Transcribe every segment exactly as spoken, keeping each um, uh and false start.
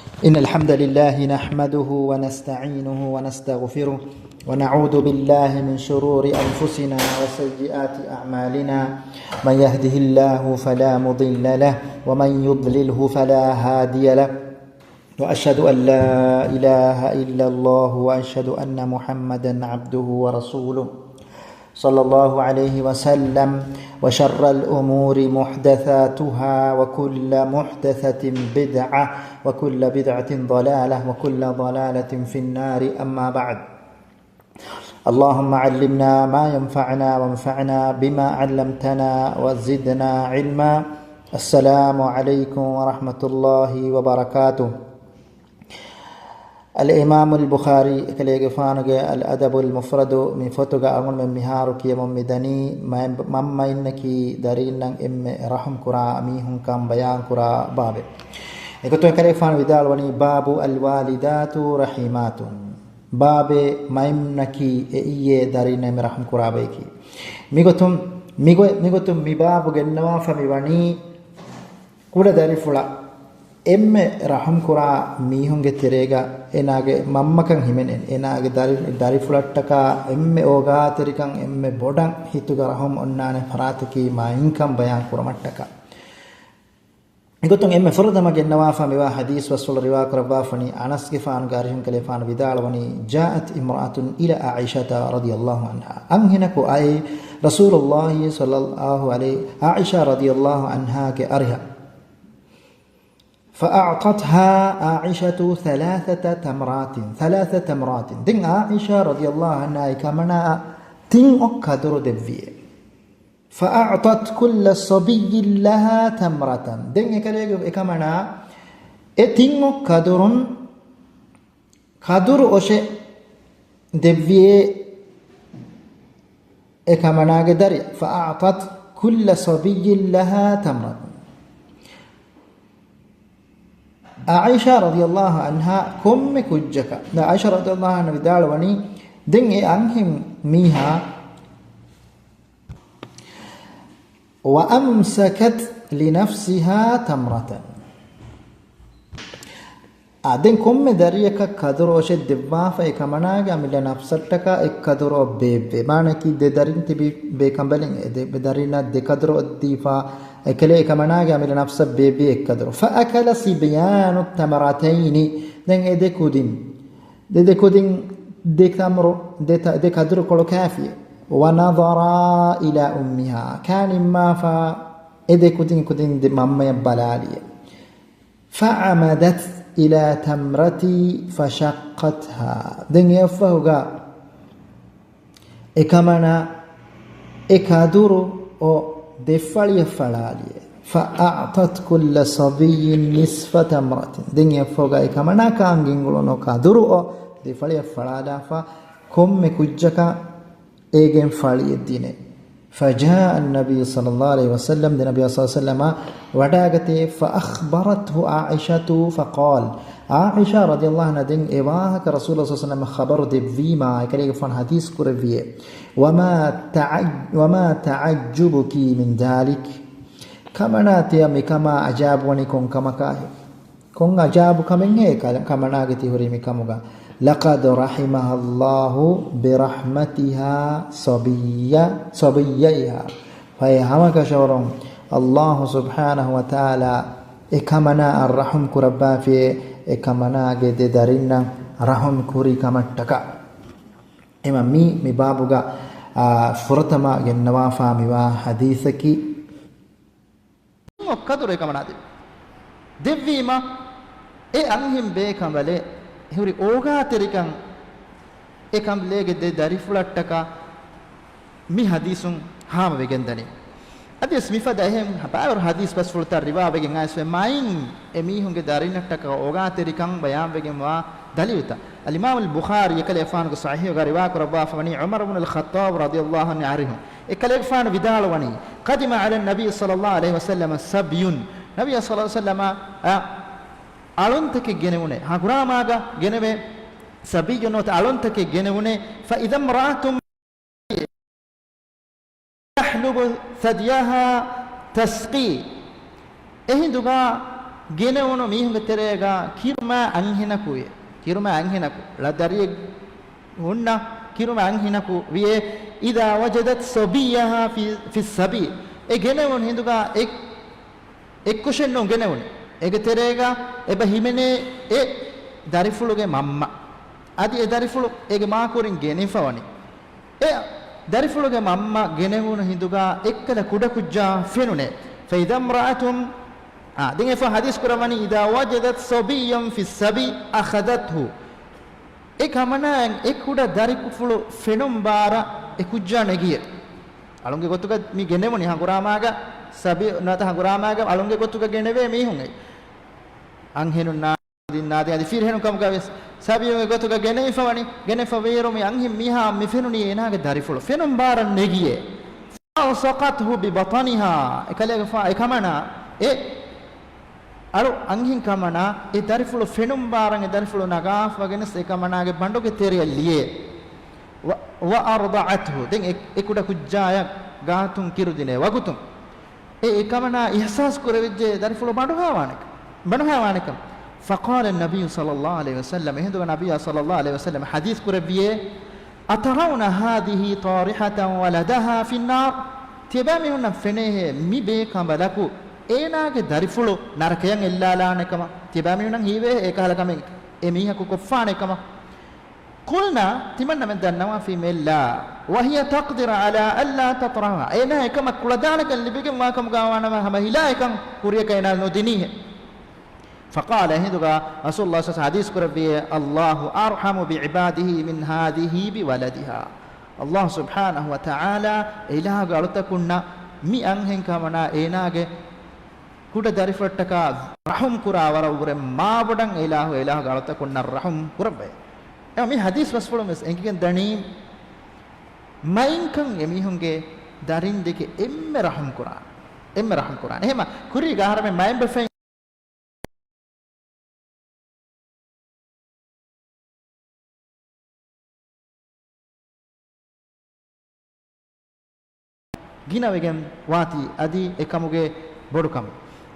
إن الحمد لله نحمده ونستعينه ونستغفره، ونعوذ بالله من شرور أنفسنا وسيئات أعمالنا. من يهده الله فلا مضل له، ومن يضلله فلا هادي له. وأشهد أن لا إله إلا الله، وأشهد أن محمدا عبده ورسوله، صلى الله عليه وسلم. وشر الأمور محدثاتها، وكل محدثة بدعة، وكل بدعة ضلالة، وكل ضلالة في النار. أما بعد. اللهم علمنا ما ينفعنا، وانفعنا بما علمتنا، وزدنا علما. السلام عليكم ورحمة الله وبركاته. އަލްއިމާމުލް ބުޚާރީ އެކަލޭގެފާނުގެ އަލްއަދަބުލް މުފްރަދު މި ފޮތުގަ އަޅުގަނޑުމެން މިހާރު ކިޔަމުން މިދަނީ މައި-، މަންމައިންނަކީ ދަރީންނަށް އެންމެ ރަޙުމް ކުރާ މީހުންކަން ބަޔާން ކުރާ ބާބެއް. އެގޮތުން އެކަލޭގެފާނު ވިދާޅުވަނީ، باب الوالدات رحيمات. ބާބެ މައިންނަކީ އެއީ ދަރީންނަށް އެންމެ ރަޙުމް ކުރާ ބަޔަކީ. މިގޮތުން، މިގޮ-، މިގޮތުން މި ބާބު ގެންނަވާފަ މި ވަނީ ކުޑަ ދަރިފުޅަށް އެންމެ ރަޙުމް ކުރާ މީހުންގެ ތެރޭގަ އޭނާގެ މަންމަކަން ހިމެނެން، އޭނާގެ ދަރި-، ދަރިފުޅަށްޓަކާ އެންމެ އޯގާތެރިކަން އެންމެ ބޮޑަށް ހިތުގަ ރަޙުމް އޮންނާނެ ފަރާތަކީ މައިންކަން ބަޔާން ކުރުމަށްޓަކާ. އެގޮތުން އެންމެ ފުރަތަމަ ގެންނަވާފަ މިވާ ޙަދީޘް ބަސްފުޅު ރިވާ ކުރައްވާފަނީ އަނަސްގެފާނުގެ އަރިހުން ކަލޭފާނު ވިދާޅުވަނީ، جاءت امرأة إلى عائشة رضي الله عنها. އަންހެނަކު އައީ ރަސޫލުﷲ صلى الله عليه، ޢާއިޝާ ރަޟިޔަﷲ ޢަންހާގެ އަރިހަށް. فأعطتها عائشة ثلاثة تمرات، ثلاث تمرات. ދެން ޢާއިޝާ ރަޟިޔަﷲ ޢަންހާ އެކަމަނާއަށް ތިން އޮށް ކަދުރު ދެއްވިއޭ. فأعطت كل صبي لها تمرة. ދެން އެކަލޭގެ އެކަމަނާ އެ ތިން އޮށް ކަދުރުން، ކަދުރު އޮށެއް ދެއްވިއޭ އެކަމަނާގެ ދަރި. فأعطت كل صبي لها تمرة. ޢާއިޝާ ރަޟިޔަﷲ ޢަންހާ ކޮންމެ ކުއްޖަކަށް، ދ-، ޢާއިޝާ ރަޟިޔަﷲ ޢަންހާ ވިދާޅުވަނީ، ދެން އެ އަންހެން މީހާ، وأمسكت لنفسها تمرة. އާ، ދެން ކޮންމެ ދަރިއަކަށް ކަދުރު އޮށެއް ދެއްވާފަ، އެ ކަމަނާގެ އަމިއްލަ ނަފްސަށްޓަކާ އެއް ކަދުރު އޮށް ބޭއްވޭ. މާނައަކީ ދެ ދަރިން ތިބި ބޭކަނބަލެއް، އެ ދެ ދަރިންނަށް ދެ ކަދުރު އޮށް ދީފަ، އެކަލޭ އެ ކަމަނާގެ އަމިއްލަ ނަފްސަށް ބޭއްވި އެއް ކަދުރު. فأكل صبيان التمرتين. ދެން އެ ދެ ކުދިން، ދެ ދެ ކުދިން ދެ ތަމްރު، ދެ ތަ-، ދެ ކަދުރު ކޮޅު ކާފިއެ. ونظرا إلى أمها. ކާ ނިންމާފަ އެ ދެ ކުދިން ކުދިން ދެ މަންމަޔަށް ބަލާލިއެ. فعمدت إلى تمرة فشقتها. ދެން އެއަށްފަހުގަ އެކަމަނާ އެ ކަދުރު އޮށް ދެފަޅިއަށް ފަޅާލިއެ. فأعطت كل صبي نصف تمرة. ދެން އެއަށްފަހުގަ އެކަމަނާ ކާން ގެންގުޅުނު ކަދުރު އޮށް ދެފަޅިއަށް ފަޅާލާފަ ކޮންމެ ކުއްޖަކަށް އޭގެން ފަޅިއެއް ދިނެ. فجاء النبي صلى الله عليه وسلم، ދެން ނަބީ ޞައްލަﷲ ޢަލައިހި ވަސައްލަމަ ވަޑައިގަތޭ، فأخبرته عائشة فقال، ޢާއިޝާ ރަޟިޔަﷲ ޢަންހާ ދެން އެ ވާހަކަ ރަސޫލުﷲ ޞައްލަﷲ ޢަލައިހި ވަސައްލަމަ ޚަބަރު ދެއްވީމާ، އެކަލޭގެފާނު ޙަދީޘް ކުރެއްވިއޭ. وما تعج-، وما تعجبك من ذلك؟ ކަމަނާ ތިޔަ މިކަމާ ޢަޖާބުވަނީ ކޮން ކަމަކާހޭ؟ ކޮން ޢަޖާބު ކަމެއްހޭ ކަ-، ކަމަނާގެ ތިހުރީ މިކަމުގަ؟ لقد رحمها الله برحمتها صبي-، صبييها. ފަހެ ހަމަކަށަވަރުން ﷲ ސުބްޙާނަހޫ ވަތަޢާލާ އެ ކަމަނާއަށް ރަޙުމް ކުރައްވާފިއޭ، އެ ކަމަނާގެ ދެ ދަރިންނަށް ރަޙުމް ކުރި ކަމަށްޓަކާ. އެމަ މީ މި ބާބުގަ، އާ، ފުރަތަމަ ގެންނަވާފާ މިވާ ޙަދީޘަކީ، ކަދުރު އެކަމަނާ ދެއްވީމަ، އެ އަންހެން ބޭކަނބަލެއް ހުރި އޯގާތެރިކަން އެ ކަނބަލޭގެ ދެ ދަރިފުޅަށްޓަކާ މި ޙަދީޘުން ހާމަވެގެންދަނީ. އަދިވެސް މިފަދަ އެހެން ބައިވަރު ޙަދީޘް ބަސްފުޅުތައް ރިވާވެގެން އައިސްފަ މައިން އެ މީހުންގެ ދަރިންނަށްޓަކާ އޯގާތެރިކަން ބަޔާންވެގެންވާ ދަލީލުތައް. އަލްއިމާމުލް ބުޚާރީ އެކަލޭފާނުގެ ޞަޙީޙުގަ ރިވާކުރައްވާފަވަނީ ޢުމަރު ބުނުލް ޚައްޠާބް ރަޟިޔަﷲ ޢަންހު އަރިހުން. އެކަލޭގެފާނު ވިދާޅުވަނީ، قدم على النبي صلى الله عليه وسلم صبي. ނަބީ ޞައްލަﷲ ޢަލައިހި ވަސައްލަމަ، އަ، އަޅުންތަކެއް ގެނެވުނޭ. ހަގުރާމާގަ ގެނެވޭ ޞަބިއްޔުން ނުވަތަ އަޅުންތަކެއް ގެނެވުނޭ. فإذا امرأة تحلب ثديها تسقي. އެހިނދުގަ ގެނެވުނު މީހުންގެ ތެރޭގަ ކިރުމާ އަންހެނަކު ވިއޭ. ކިރުމާ އަންހެނަކު، ޅަ ދަރިއެއް ހުންނަ ކިރުމާ އަންހެނަކު ވިއޭ، إذا وجدت صبيها في، في السبي. އެ ގެނެވުނު ހިނދުގަ އެ، އެއްކޮށެއް ނޫން ގެނެވުނީ. އޭގެ ތެރޭގަ އެބަ ހިމެނޭ އެ ދަރިފުޅުގެ މަންމަ. އަދި އެ ދަރިފުޅު އޭގެ މާކުރިން ގެނެފަ ވަނީ. އެ ދަރިފުޅުގެ މަންމަ ގެނެވުނު ހިނދުގަ އެއްކަލަ ކުޑަކުއްޖާ ފެނުނޭ. فإذا امرأة، އާ، ދެން އެފަ ޙަދީޘް ކުރައްވަނީ، إذا وجدت صبيا في السبي أخذته. އެ ކަމަނާއަށް އެ ކުޑަ ދަރިފުޅު ފެނުން ބާރަށް އެ ކުއްޖާ ނެގިޔޭ. އަޅުންގެ ގޮތުގަ މި ގެނެވުނީ ހަނގުރާމާގަ، ސަބީ ނުވަތަ ހަނގުރާމާގަ އަޅުންގެ ގޮތުގަ ގެނެވޭ މީހުން އެއް. އަންހެނުންނާ ދިންނާދި އަދި ފިރިހެނުން ކަމުގަ ވެސް ސަބީއުގެ ގޮތުގަ ގެނެވިފަ ވަނީ، ގެނެފަ ވޭއިރު މި އަންހެން މީހާ މި ފެނުނީ އޭނާގެ ދަރިފުޅު ފެނުން ބާރަށް ނެގިޔޭ. فألصقته ببطنها، އެކަލޭގެފާ އެކަމަނާ އެ އަޅު އަންހެން ކަމަނާ އެ ދަރިފުޅު ފެނުން ބާރަށް އެ ދަރިފުޅު ނަގާފަވަގެން އެ ކަމަނާގެ ބަނޑުގެ ތެރެއަށް ލިޔޭ. و، وأرضعته، ދެން އެ، އެ ކުޑަ ކުއްޖާޔަށް ގާތުން ކިރުދިނޭ ވަގުތުން. އެ، އެކަމަނާ އިޙްސާސް ކުރެވިއްޖެ ދަރިފުޅު ބަނޑުހާވާނެ، ބަނޑުހާވާނެކަން. فقال النبي صلى الله عليه وسلم، އެހިނދުގަ ނަބިއްޔާ صلى الله عليه وسلم ޙަދީޘް ކުރެއްވިއޭ، أترون هذه طارحة ولدها في النار؟ ތިޔަބައިމީހުންނަށް ފެނޭހޭ މި ބޭކަނބަލަކު އޭނާގެ ދަރިފުޅު ނަރަކަޔަށް އެއްލާލާނެ ކަމަށް؟ ތިޔަބައިމީހުންނަށް ހީވޭހޭ އެކަހަލަ ކަމެއް އެ މީހަކު ކޮށްފާނެ ކަމަށް؟ قلنا، ތިމަންނަމެން ދަންނަވާފީމޭ، لا، وهي تقدر على ألا تطرحها. އޭނާ އެކަމަށް ކުޅަދާނެކަން ލިބިގެންވާކަމުގާ ވާނަމަ ހަމަ ހިލާ އެކަން ކުރިޔަކަށް އޭނާ ނުދިނީހެއް. فقال، އެހިނދުގަ ރަސޫލުﷲ ޞައްލަﷲ ޢަލައިހި ވަސައްލަމަ ޙަދީޘް ކުރެއްވިއޭ، الله أرحم بعباده من هذه بولدها. ﷲ ސުބްޙާނަހޫ ވަތަޢާލާ އެ އިލާހުގެ އަޅުތަކުންނަށް މި އަންހެން ކަމަނާ އޭނާގެ ކުޑަ ދަރިފުޅަށްޓަކާ ރަޙުމް ކުރާ ވަރަށް ވުރެ މާބޮޑަށް އެ އިލާހު، އެ އިލާހުގެ އަޅުތަކުންނަށް ރަޙުމް ކުރައްވައޭ. އެ މި ޙަދީޘް ބަސްފުޅުން ވެސް އެނގިގެން ދަނީ މައިންކަން އެމީހުންގެ ދަރިން ދެކެ އެންމެ ރަޙުމް ކުރާނެ. އެންމެ ރަޙުމް ކުރާނެ. އެހެމަ ކުރީގަ އަހަރެމެން މައިންބަފައިން ގިނަވެގެން ވާތީ އަދި އެކަމުގެ ބޮޑުކަމު.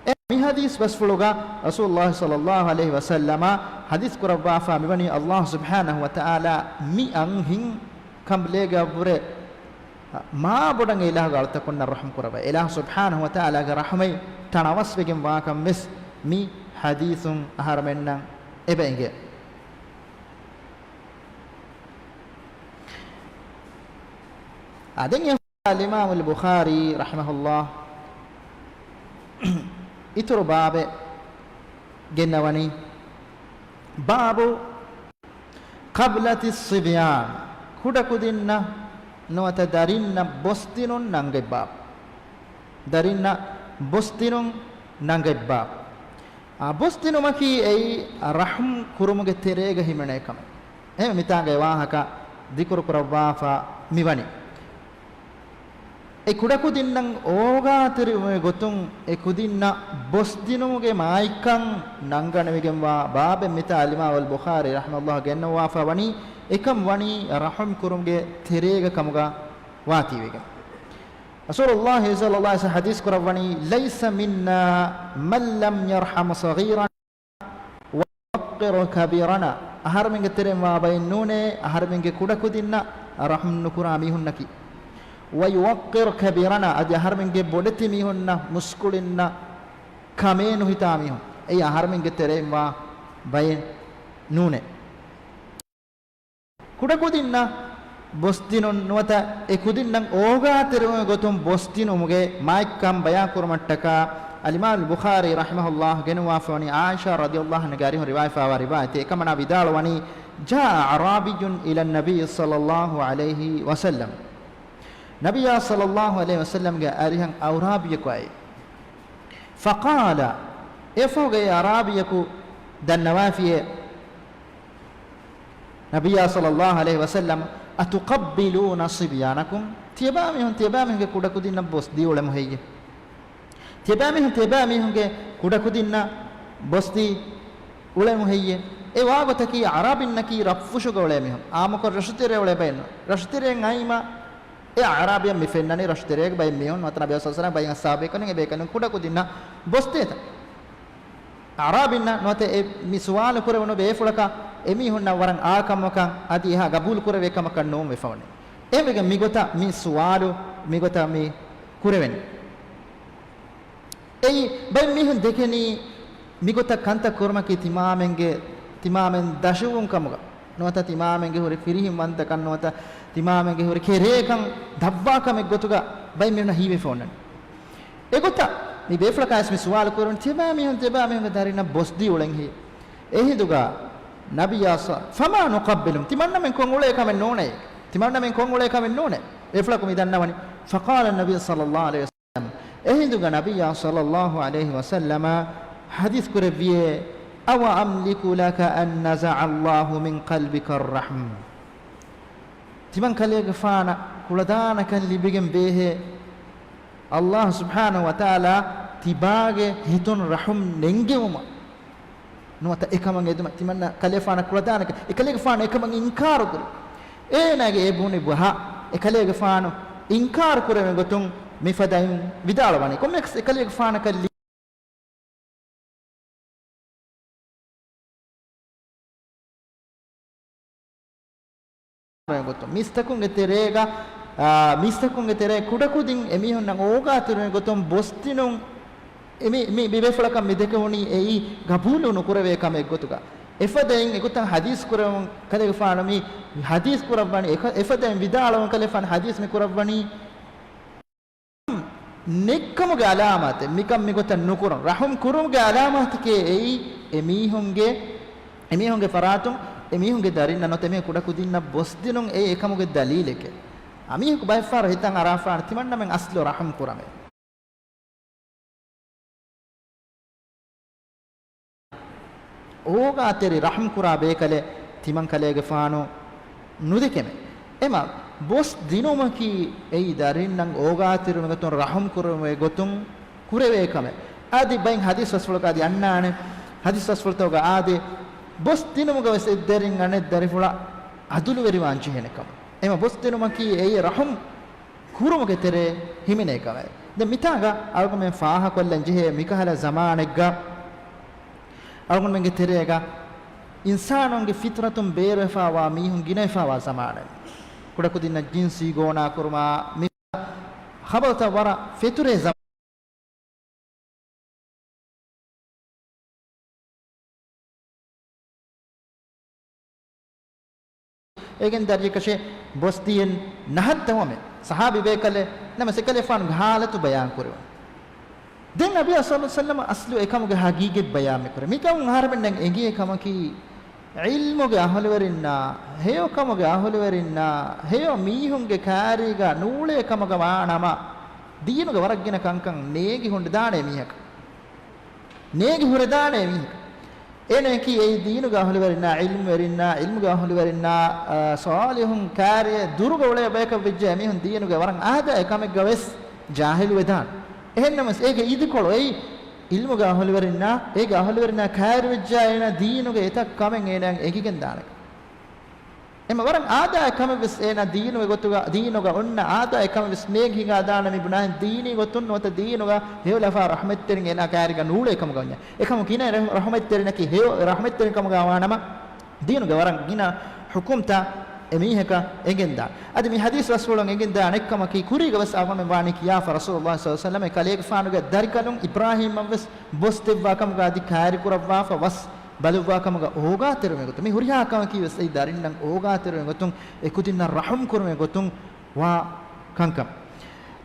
އެ މި ޙަދީޘް ބަސްފުޅުގަ ރަސޫލުﷲ ޞައްލަﷲ ޢަލައިހި ވަސައްލަމަ ޙަދީޘް ކުރައްވާފާ މިވަނީ ﷲ ސުބްޙާނަހޫ ވަތަޢާލާ މި އަންހެން ކަނބަލެއްގެ އަށްވުރެ މާބޮޑަށް އެ އިލާހުގެ އަޅުތަކުންނަށް ރަޙުމް ކުރައްވައި، އެ އިލާހު ސުބްޙާނަހޫ ވަތަޢާލާގެ ރަޙުމަތް ތަނަވަސްވެގެން ވާކަން ވެސް މި ޙަދީޘުން އަހަރެމެންނަށް އެބަ އެނގޭ. އާ، ދެން އެ އަލްއިމާމު އަލްބުޚާރީ ރަޙިމަހުﷲ އިތުރު ބާބެއް ގެންނަވަނީ، باب قبلة الصبيان، ކުޑަކުދިންނަށް ނުވަތަ ދަރިންނަށް ބޮސްދިނުން ނަންގަތް ބާބު. ދަރިންނަށް ބޮސްދިނުން ނަންގަތް ބާބު. އާ، ބޮސްދިނުމަކީ އެއީ ރަޙުމް ކުރުމުގެ ތެރޭގަ ހިމެނޭ ކަމެއް. އެހެން މިތާނގައި ވާހަކަ ޛިކުރު ކުރައްވާފަ މިވަނީ. އެ ކުޑަކުދިންނަށް އޯގާތެރިވުމުގެ ގޮތުން އެ ކުދިންނަށް ބޮސްދިނުމުގެ މާތްކަން ނަންގަނެވިގެންވާ ބާބެއް މިތާ އަލްއިމާމު އަލްބުޚާރީ ރަޙިމަހުﷲ ގެންނަވާފަ ވަނީ، އެކަން ވަނީ ރަޙުމް ކުރުމުގެ ތެރޭގަ ކަމުގަ ވާތީވެގެން. ރަސޫލުﷲ ޞައްލަﷲ ޢަލައިހި ވަސައްލަމަ ޙަދީޘް ކުރައްވަނީ، ليس منا من لم يرحم صغيرنا ويوقر كبيرنا. އަހަރެމެންގެ ތެރެއިން ވާ ބައެއް ނޫނޭ، އަހަރެމެންގެ ކުޑަކުދިންނަށް ރަޙުމް ނުކުރާ މީހުންނަކީ. ويوقر كبيرنا، އަދި އަހަރެމެންގެ ބޮޑެތި މީހުންނަށް، މުސްކުޅިންނަށް ކަމޭ ނުހިތާ މީހުން. އެއީ އަހަރެމެންގެ ތެރެއިން ވާ ބައެއް ނޫނޭ. ކުޑަކުދިންނަށް ބޮސްދިނުން ނުވަތަ އެ ކުދިންނަށް އޯގާތެރިވުމުގެ ގޮތުން ބޮސްދިނުމުގެ މާތްކަން ބަޔާންކުރުމަށްޓަކާ، އަލްއިމާމު އަލްބުޚާރީ ރަޙިމަހުﷲ ގެނުވާފަވަނީ ޢާއިޝާ ރަޟިޔަﷲ ޢަންހާގެ އަރިހުން ރިވާޔަތްވާ ރިވާޔަތެއް. އެކަމަނާ ވިދާޅުވަނީ، جاء أعرابي إلى النبي صلى الله عليه وسلم. ނަބިއްޔާ ޞައްލަﷲ ޢަލައިހި ވަސައްލަމްގެ އަރިހަށް އަޢުރާބިއްޔަކު އައީ. فقال، އެފަހުގައި އަޢުރާބިއްޔަކު ދަންނަވާފިއޭ، ނަބިއްޔާ ޞައްލަﷲ ޢަލައިހި ވަސައްލަމަ، أتقبلون صبيانكم؟ ތިޔަބައިމީހުން، ތިޔަބައިމީހުންގެ ކުޑަކުދިންނަށް ބޮސްދީ އުޅެމު ހެއްޔޭ؟ ތިޔަބައިމީހުން، ތިޔަބައިމީހުންގެ ކުޑަކުދިންނަށް ބޮސްދީ އުޅެމު ހެއްޔޭ؟ އެ ވާގޮތަކީ އަޢުރާބީންނަކީ ރަށްފުށުގަ އުޅޭ މީހުން. އާއްމުކޮށް ރަށުތެރޭ އުޅޭ ބައެއް ނޫން. ރަށުތެރޭން އައީމަ އެ އަޢުރާބިއަށް މި ފެންނަނީ ރަށުތެރޭގެ ބައެއް މީހުން ނުވަތަ ނަބީ ޞައްލަﷲ ޢަލައިހި ވަސައްލަމަ ބައިގެން އަޞްޙާބުބޭކަލުން އެބޭކަލުން ކުޑަކުދިންނަށް ބޮސްދޭތަ؟ އަޢްރާބީންނަށް ނުވަތަ އެ މި ސުވާލު ކުރެވުނު ބޭފުޅަކަށް އެމީހުންނަށް ވަރަށް އާކަމަކަށް އަދި އެހާ ގަބޫލު ކުރެވޭ ކަމަކަށް ނޫން ވެފަވަނީ. އެހެންވެގެން މިގޮތަށް މި ސުވާލު މިގޮތަށް މި ކުރެވެނީ. އެއީ، ބައެއް މީހުން ދެކެނީ މިގޮތަށް ކަންތައް ކުރުމަކީ ތިމާމެންގެ، ތިމާމެން ދަށުވުން ކަމުގަ، ނުވަތަ ތިމާމެންގެ ހުރި ފިރިހެންވަންތަކަން، ނުވަތަ ތިމާމެންގެ ހުރި ކެރޭކަން ދަށްވާ ކަމެއް ގޮތުގަ ބައެއް މީހުންނަށް ހީވެފަ އޮންނަނީ. އެގޮތަށް މި ބޭފުޅަކާވެސް މި ސުވާލު ކުރަނީ، ތިބާ މީހުން، ތިބާ މީހުންގެ ދަރިންނަށް ބޮސްދީ އުޅެން ހީ. އެހިނދުގަ ނަބިއްޔާ ޞަ-، فما نقبلهم، ތިމަންނަމެން ކޮށް އުޅޭ ކަމެއް ނޫނޭ. ތިމަންނަމެން ކޮށް އުޅޭ ކަމެއް ނޫނޭ. ބޭފުޅަކު މި ދަންނަވަނީ. فقال النبي صلى الله عليه وسلم، އެހިނދުގަ ނަބިއްޔާ ޞައްލައްލާހު ޢަލައިހި ވަސައްލަމަ ޙަދީޘް ކުރެއްވިއޭ، أو أملك لك أن نزع الله من قلبك الرحم. ތިމަން ކަލޭގެފާނަށް ކުޅަދާނަކަން ލިބިގެން ބޭހޭ، ﷲ ސުބްޙާނަހޫ ވަތަޢާލާ ތިބާގެ ހިތުން ރަޙުމް ނެންގެވުމަށް. ނުވަތަ އެކަމަށް އެދުމަށް ތިމަންނަ ކަލޭފާނަށް ކުޅަދާނަކަން، އެކަލޭގެފާނު އެކަމަށް އިންކާރު ކުރި. އޭނާގެ އެ ބުނި ބަހަށް އެކަލޭގެފާނު އިންކާރު ކުރެވޭ ގޮތުން މިފަދައިން ވިދާޅުވަނީ. ކޮންމެސް އެކަލޭގެފާނަކަށް ގޮތުން. މީސްތަކުންގެ ތެރޭގަ، އާ، މީސްތަކުންގެ ތެރޭ ކުޑަކުދިން އެމީހުންނަށް އޯގާތެރިވެ ގޮތުން ބޮސްދިނުން، އެ މި، މި، މި ބޭފުޅަކަށް މި ދެކެވުނީ އެއީ ގަބޫލު ނުކުރެވޭ ކަމެއް ގޮތުގަ. އެފަދައިން އެގޮތަށް ޙަދީޘް ކުރެވުން ކަލޭގެފާނު މި ޙަދީޘް ކުރައްވަނީ، އެކަ-، އެފަދައިން ވިދާޅުވުން ކަލޭފާނު ޙަދީޘް މި ކުރައްވަނީ، ނެއްކަމުގެ އަލާމާތެއް، މިކަން މިގޮތަށް ނުކުރުން. ރަޙުމް ކުރުމުގެ އަލާމާތެކޭ އެއީ، އެމީހުންގެ، އެމީހުންގެ ފަރާތުން، އެމީހުންގެ ދަރިންނަށް ނުވަތަ އެމީހުން ކުޑަކުދިންނަށް ބޮސްދިނުން އެއީ އެކަމުގެ ދަލީލެކޭ. އަމީހަކު ބައެއްފަހަރު ހިތަށް އަރާފާނެ ތިމަންނަމެން އަސްލު ރަޙުމް ކުރަމޭ. އޯގާތެރި ރަޙުމް ކުރާ ބޭކަލެއް ތިމަން ކަލޭގެފާނު ނުދެކެމެ. އެމަ ބޮސް ދިނުމަކީ އެއީ ދަރިންނަށް އޯގާތެރިވުމުގެ ގޮތުން ރަޙުމް ކުރެވޭ ގޮތުން ކުރެވޭ ކަމެއް. އަދި ބައެއް ޙަދީޘް ބަސްފުޅަކަށް އަދި އަންނާނެ. ޙަދީޘް ބަސްފުޅުތަކުގަ އާދެ، ބޮސް ދިނުމުގަ ވެސް އެއްދަރިން އަނެއް ދަރިފުޅަށް އަދުލުވެރިވާން ޖެހޭނެ ކަމަށް. އެމަ ބޮސް ދިނުމަކީ އެއީ ރަޙުމް ކުރުމުގެ ތެރޭ ހިމެނޭ ކަމެއް. ދެން މިތާގަ އަޅުގަނޑުމެން ފާހަގަކޮށްލަން ޖެހޭ މިކަހަލަ ޒަމާނެއްގަ އަޅުގަނޑުމެންގެ ތެރޭގަ އިންސާނުންގެ ފިޠުރަތުން ބޭރުވެފާވާ މީހުން ގިނަވެފާވާ ޒަމާނެއް. ކުޑަކުދިންނަށް ޖިންސީ ގޯނާކުރުމާ މި ޚަބަރުތައް ވަރަށް ފެތުރޭ ޒަމާނެއް. އޭގެން ދަރިއަކަށޭ ބޮސްދިޔަން ނަހަން ތަމަމެ ޞަޙާބީ ބޭކަލެއް ނަމަ އެކަލޭފާނުގެ ޙާލަތު ބަޔާން ކުރެވުން. ދެން ނަބިއްޔާ ޞައްލަﷲު ޢަލައިހި ވަސައްލަމަ އަސްލު އެކަމުގެ ޙަޤީޤަތް ބަޔާން މިކުރޭ. މިކަމުން އަހަރެމެންނަށް އެނގޭ ކަމަކީ، ޢިލްމުގެ އަހުލުވެރިންނާ، ހެޔޮ ކަމުގެ އަހުލުވެރިންނާ، ހެޔޮ މީހުންގެ ކާރީގަ ނޫޅޭ ކަމުގަ ވާނަމަ، ދީނުގެ ވަރަށް ގިނަ ކަންކަން ނޭގި ހުންނަދާނެ މީހަކަށް. ނޭގި ހުރެދާނެ މީހަކަށް. އޭނައަކީ އެއީ ދީނުގެ އަހުލުވެރިންނާ، ޢިލްމުވެރިންނާ، ޢިލްމުގެ އަހުލުވެރިންނާ، އާ، ޞާލިޙުން ކާރިއެއް ދުރުގަ އުޅޭ ބަޔަކަށް ވެއްޖެ އެމީހުން ދީނުގެ ވަރަށް އާދައި ކަމެއްގަ ވެސް ޖާހިލުވެދާނެ. އެހެންނަމަވެސް އޭގެ އިދިކޮޅު އެއީ ޢިލްމުގެ އަހުލުވެރިންނާ، އޭގެ އަހުލުވެރިންނާ ކައިރިވެއްޖާ އޭނާ ދީނުގެ އެތައް ކަމެއް އޭނާއަށް އެނގިގެންދާނެ. އެމަ ވަރަށް އާދައި ކަމެއް ވެސް އޭނާ ދީނުގެ ގޮތުގަ، ދީނުގަ އޮންނަ އާދައި ކަމެއް ވެސް ނޭނގި ހިނގާދާނަމޭ ބުނާހެން ދީނީ ގޮތުން ނުވަތަ ދީނުގަ ހެޔޮލަފާ ރަޙްމަތްތެރިން އޭނާ ކާރިގަ ނޫޅޭ ކަމުގަ ވަންޏާ. އެކަމު ގިނަ ރަޙް-، ރަޙްމަތްތެރިންނަކީ ހެޔޮ ރަޙްމަތްތެރިން ކަމުގަ ވާނަމަ، ދީނުގެ ވަރަށް ގިނަ ޙުކުމްތައް އެމީހަކަށް އެނގެންދާނެ. އަދި މި ޙަދީޘް ބަސްފުޅުން އެނގެންދާ އަނެއްކަމަކީ، ކުރީގަ ވެސް އަޅުގަނޑުމެން ވާނީ ކިޔާފަ، ރަސޫލުﷲ ޞައްލަﷲު ޢަލައިހި ވަސައްލަމަ ކަލޭގެފާނުގެ ދަރިކަލުން އިބްރާހީމަށް ވެސް ބޮސް ދެއްވާ ކަމުގަ އަދި ކާރި ކުރައްވާފަ ވަސް ބަލުއްވާ ކަމުގަ އޯގާތެރިވުމެއް ގޮތުން، މި ހުރިހާ ކަމަކީ ވެސް އެއީ ދަރިންނަށް އޯގާތެރިވުމެއް ގޮތުން، އެކުދިންނަށް ރަޙުމް ކުރުމެއް ގޮތުން ވާ ކަންކަން.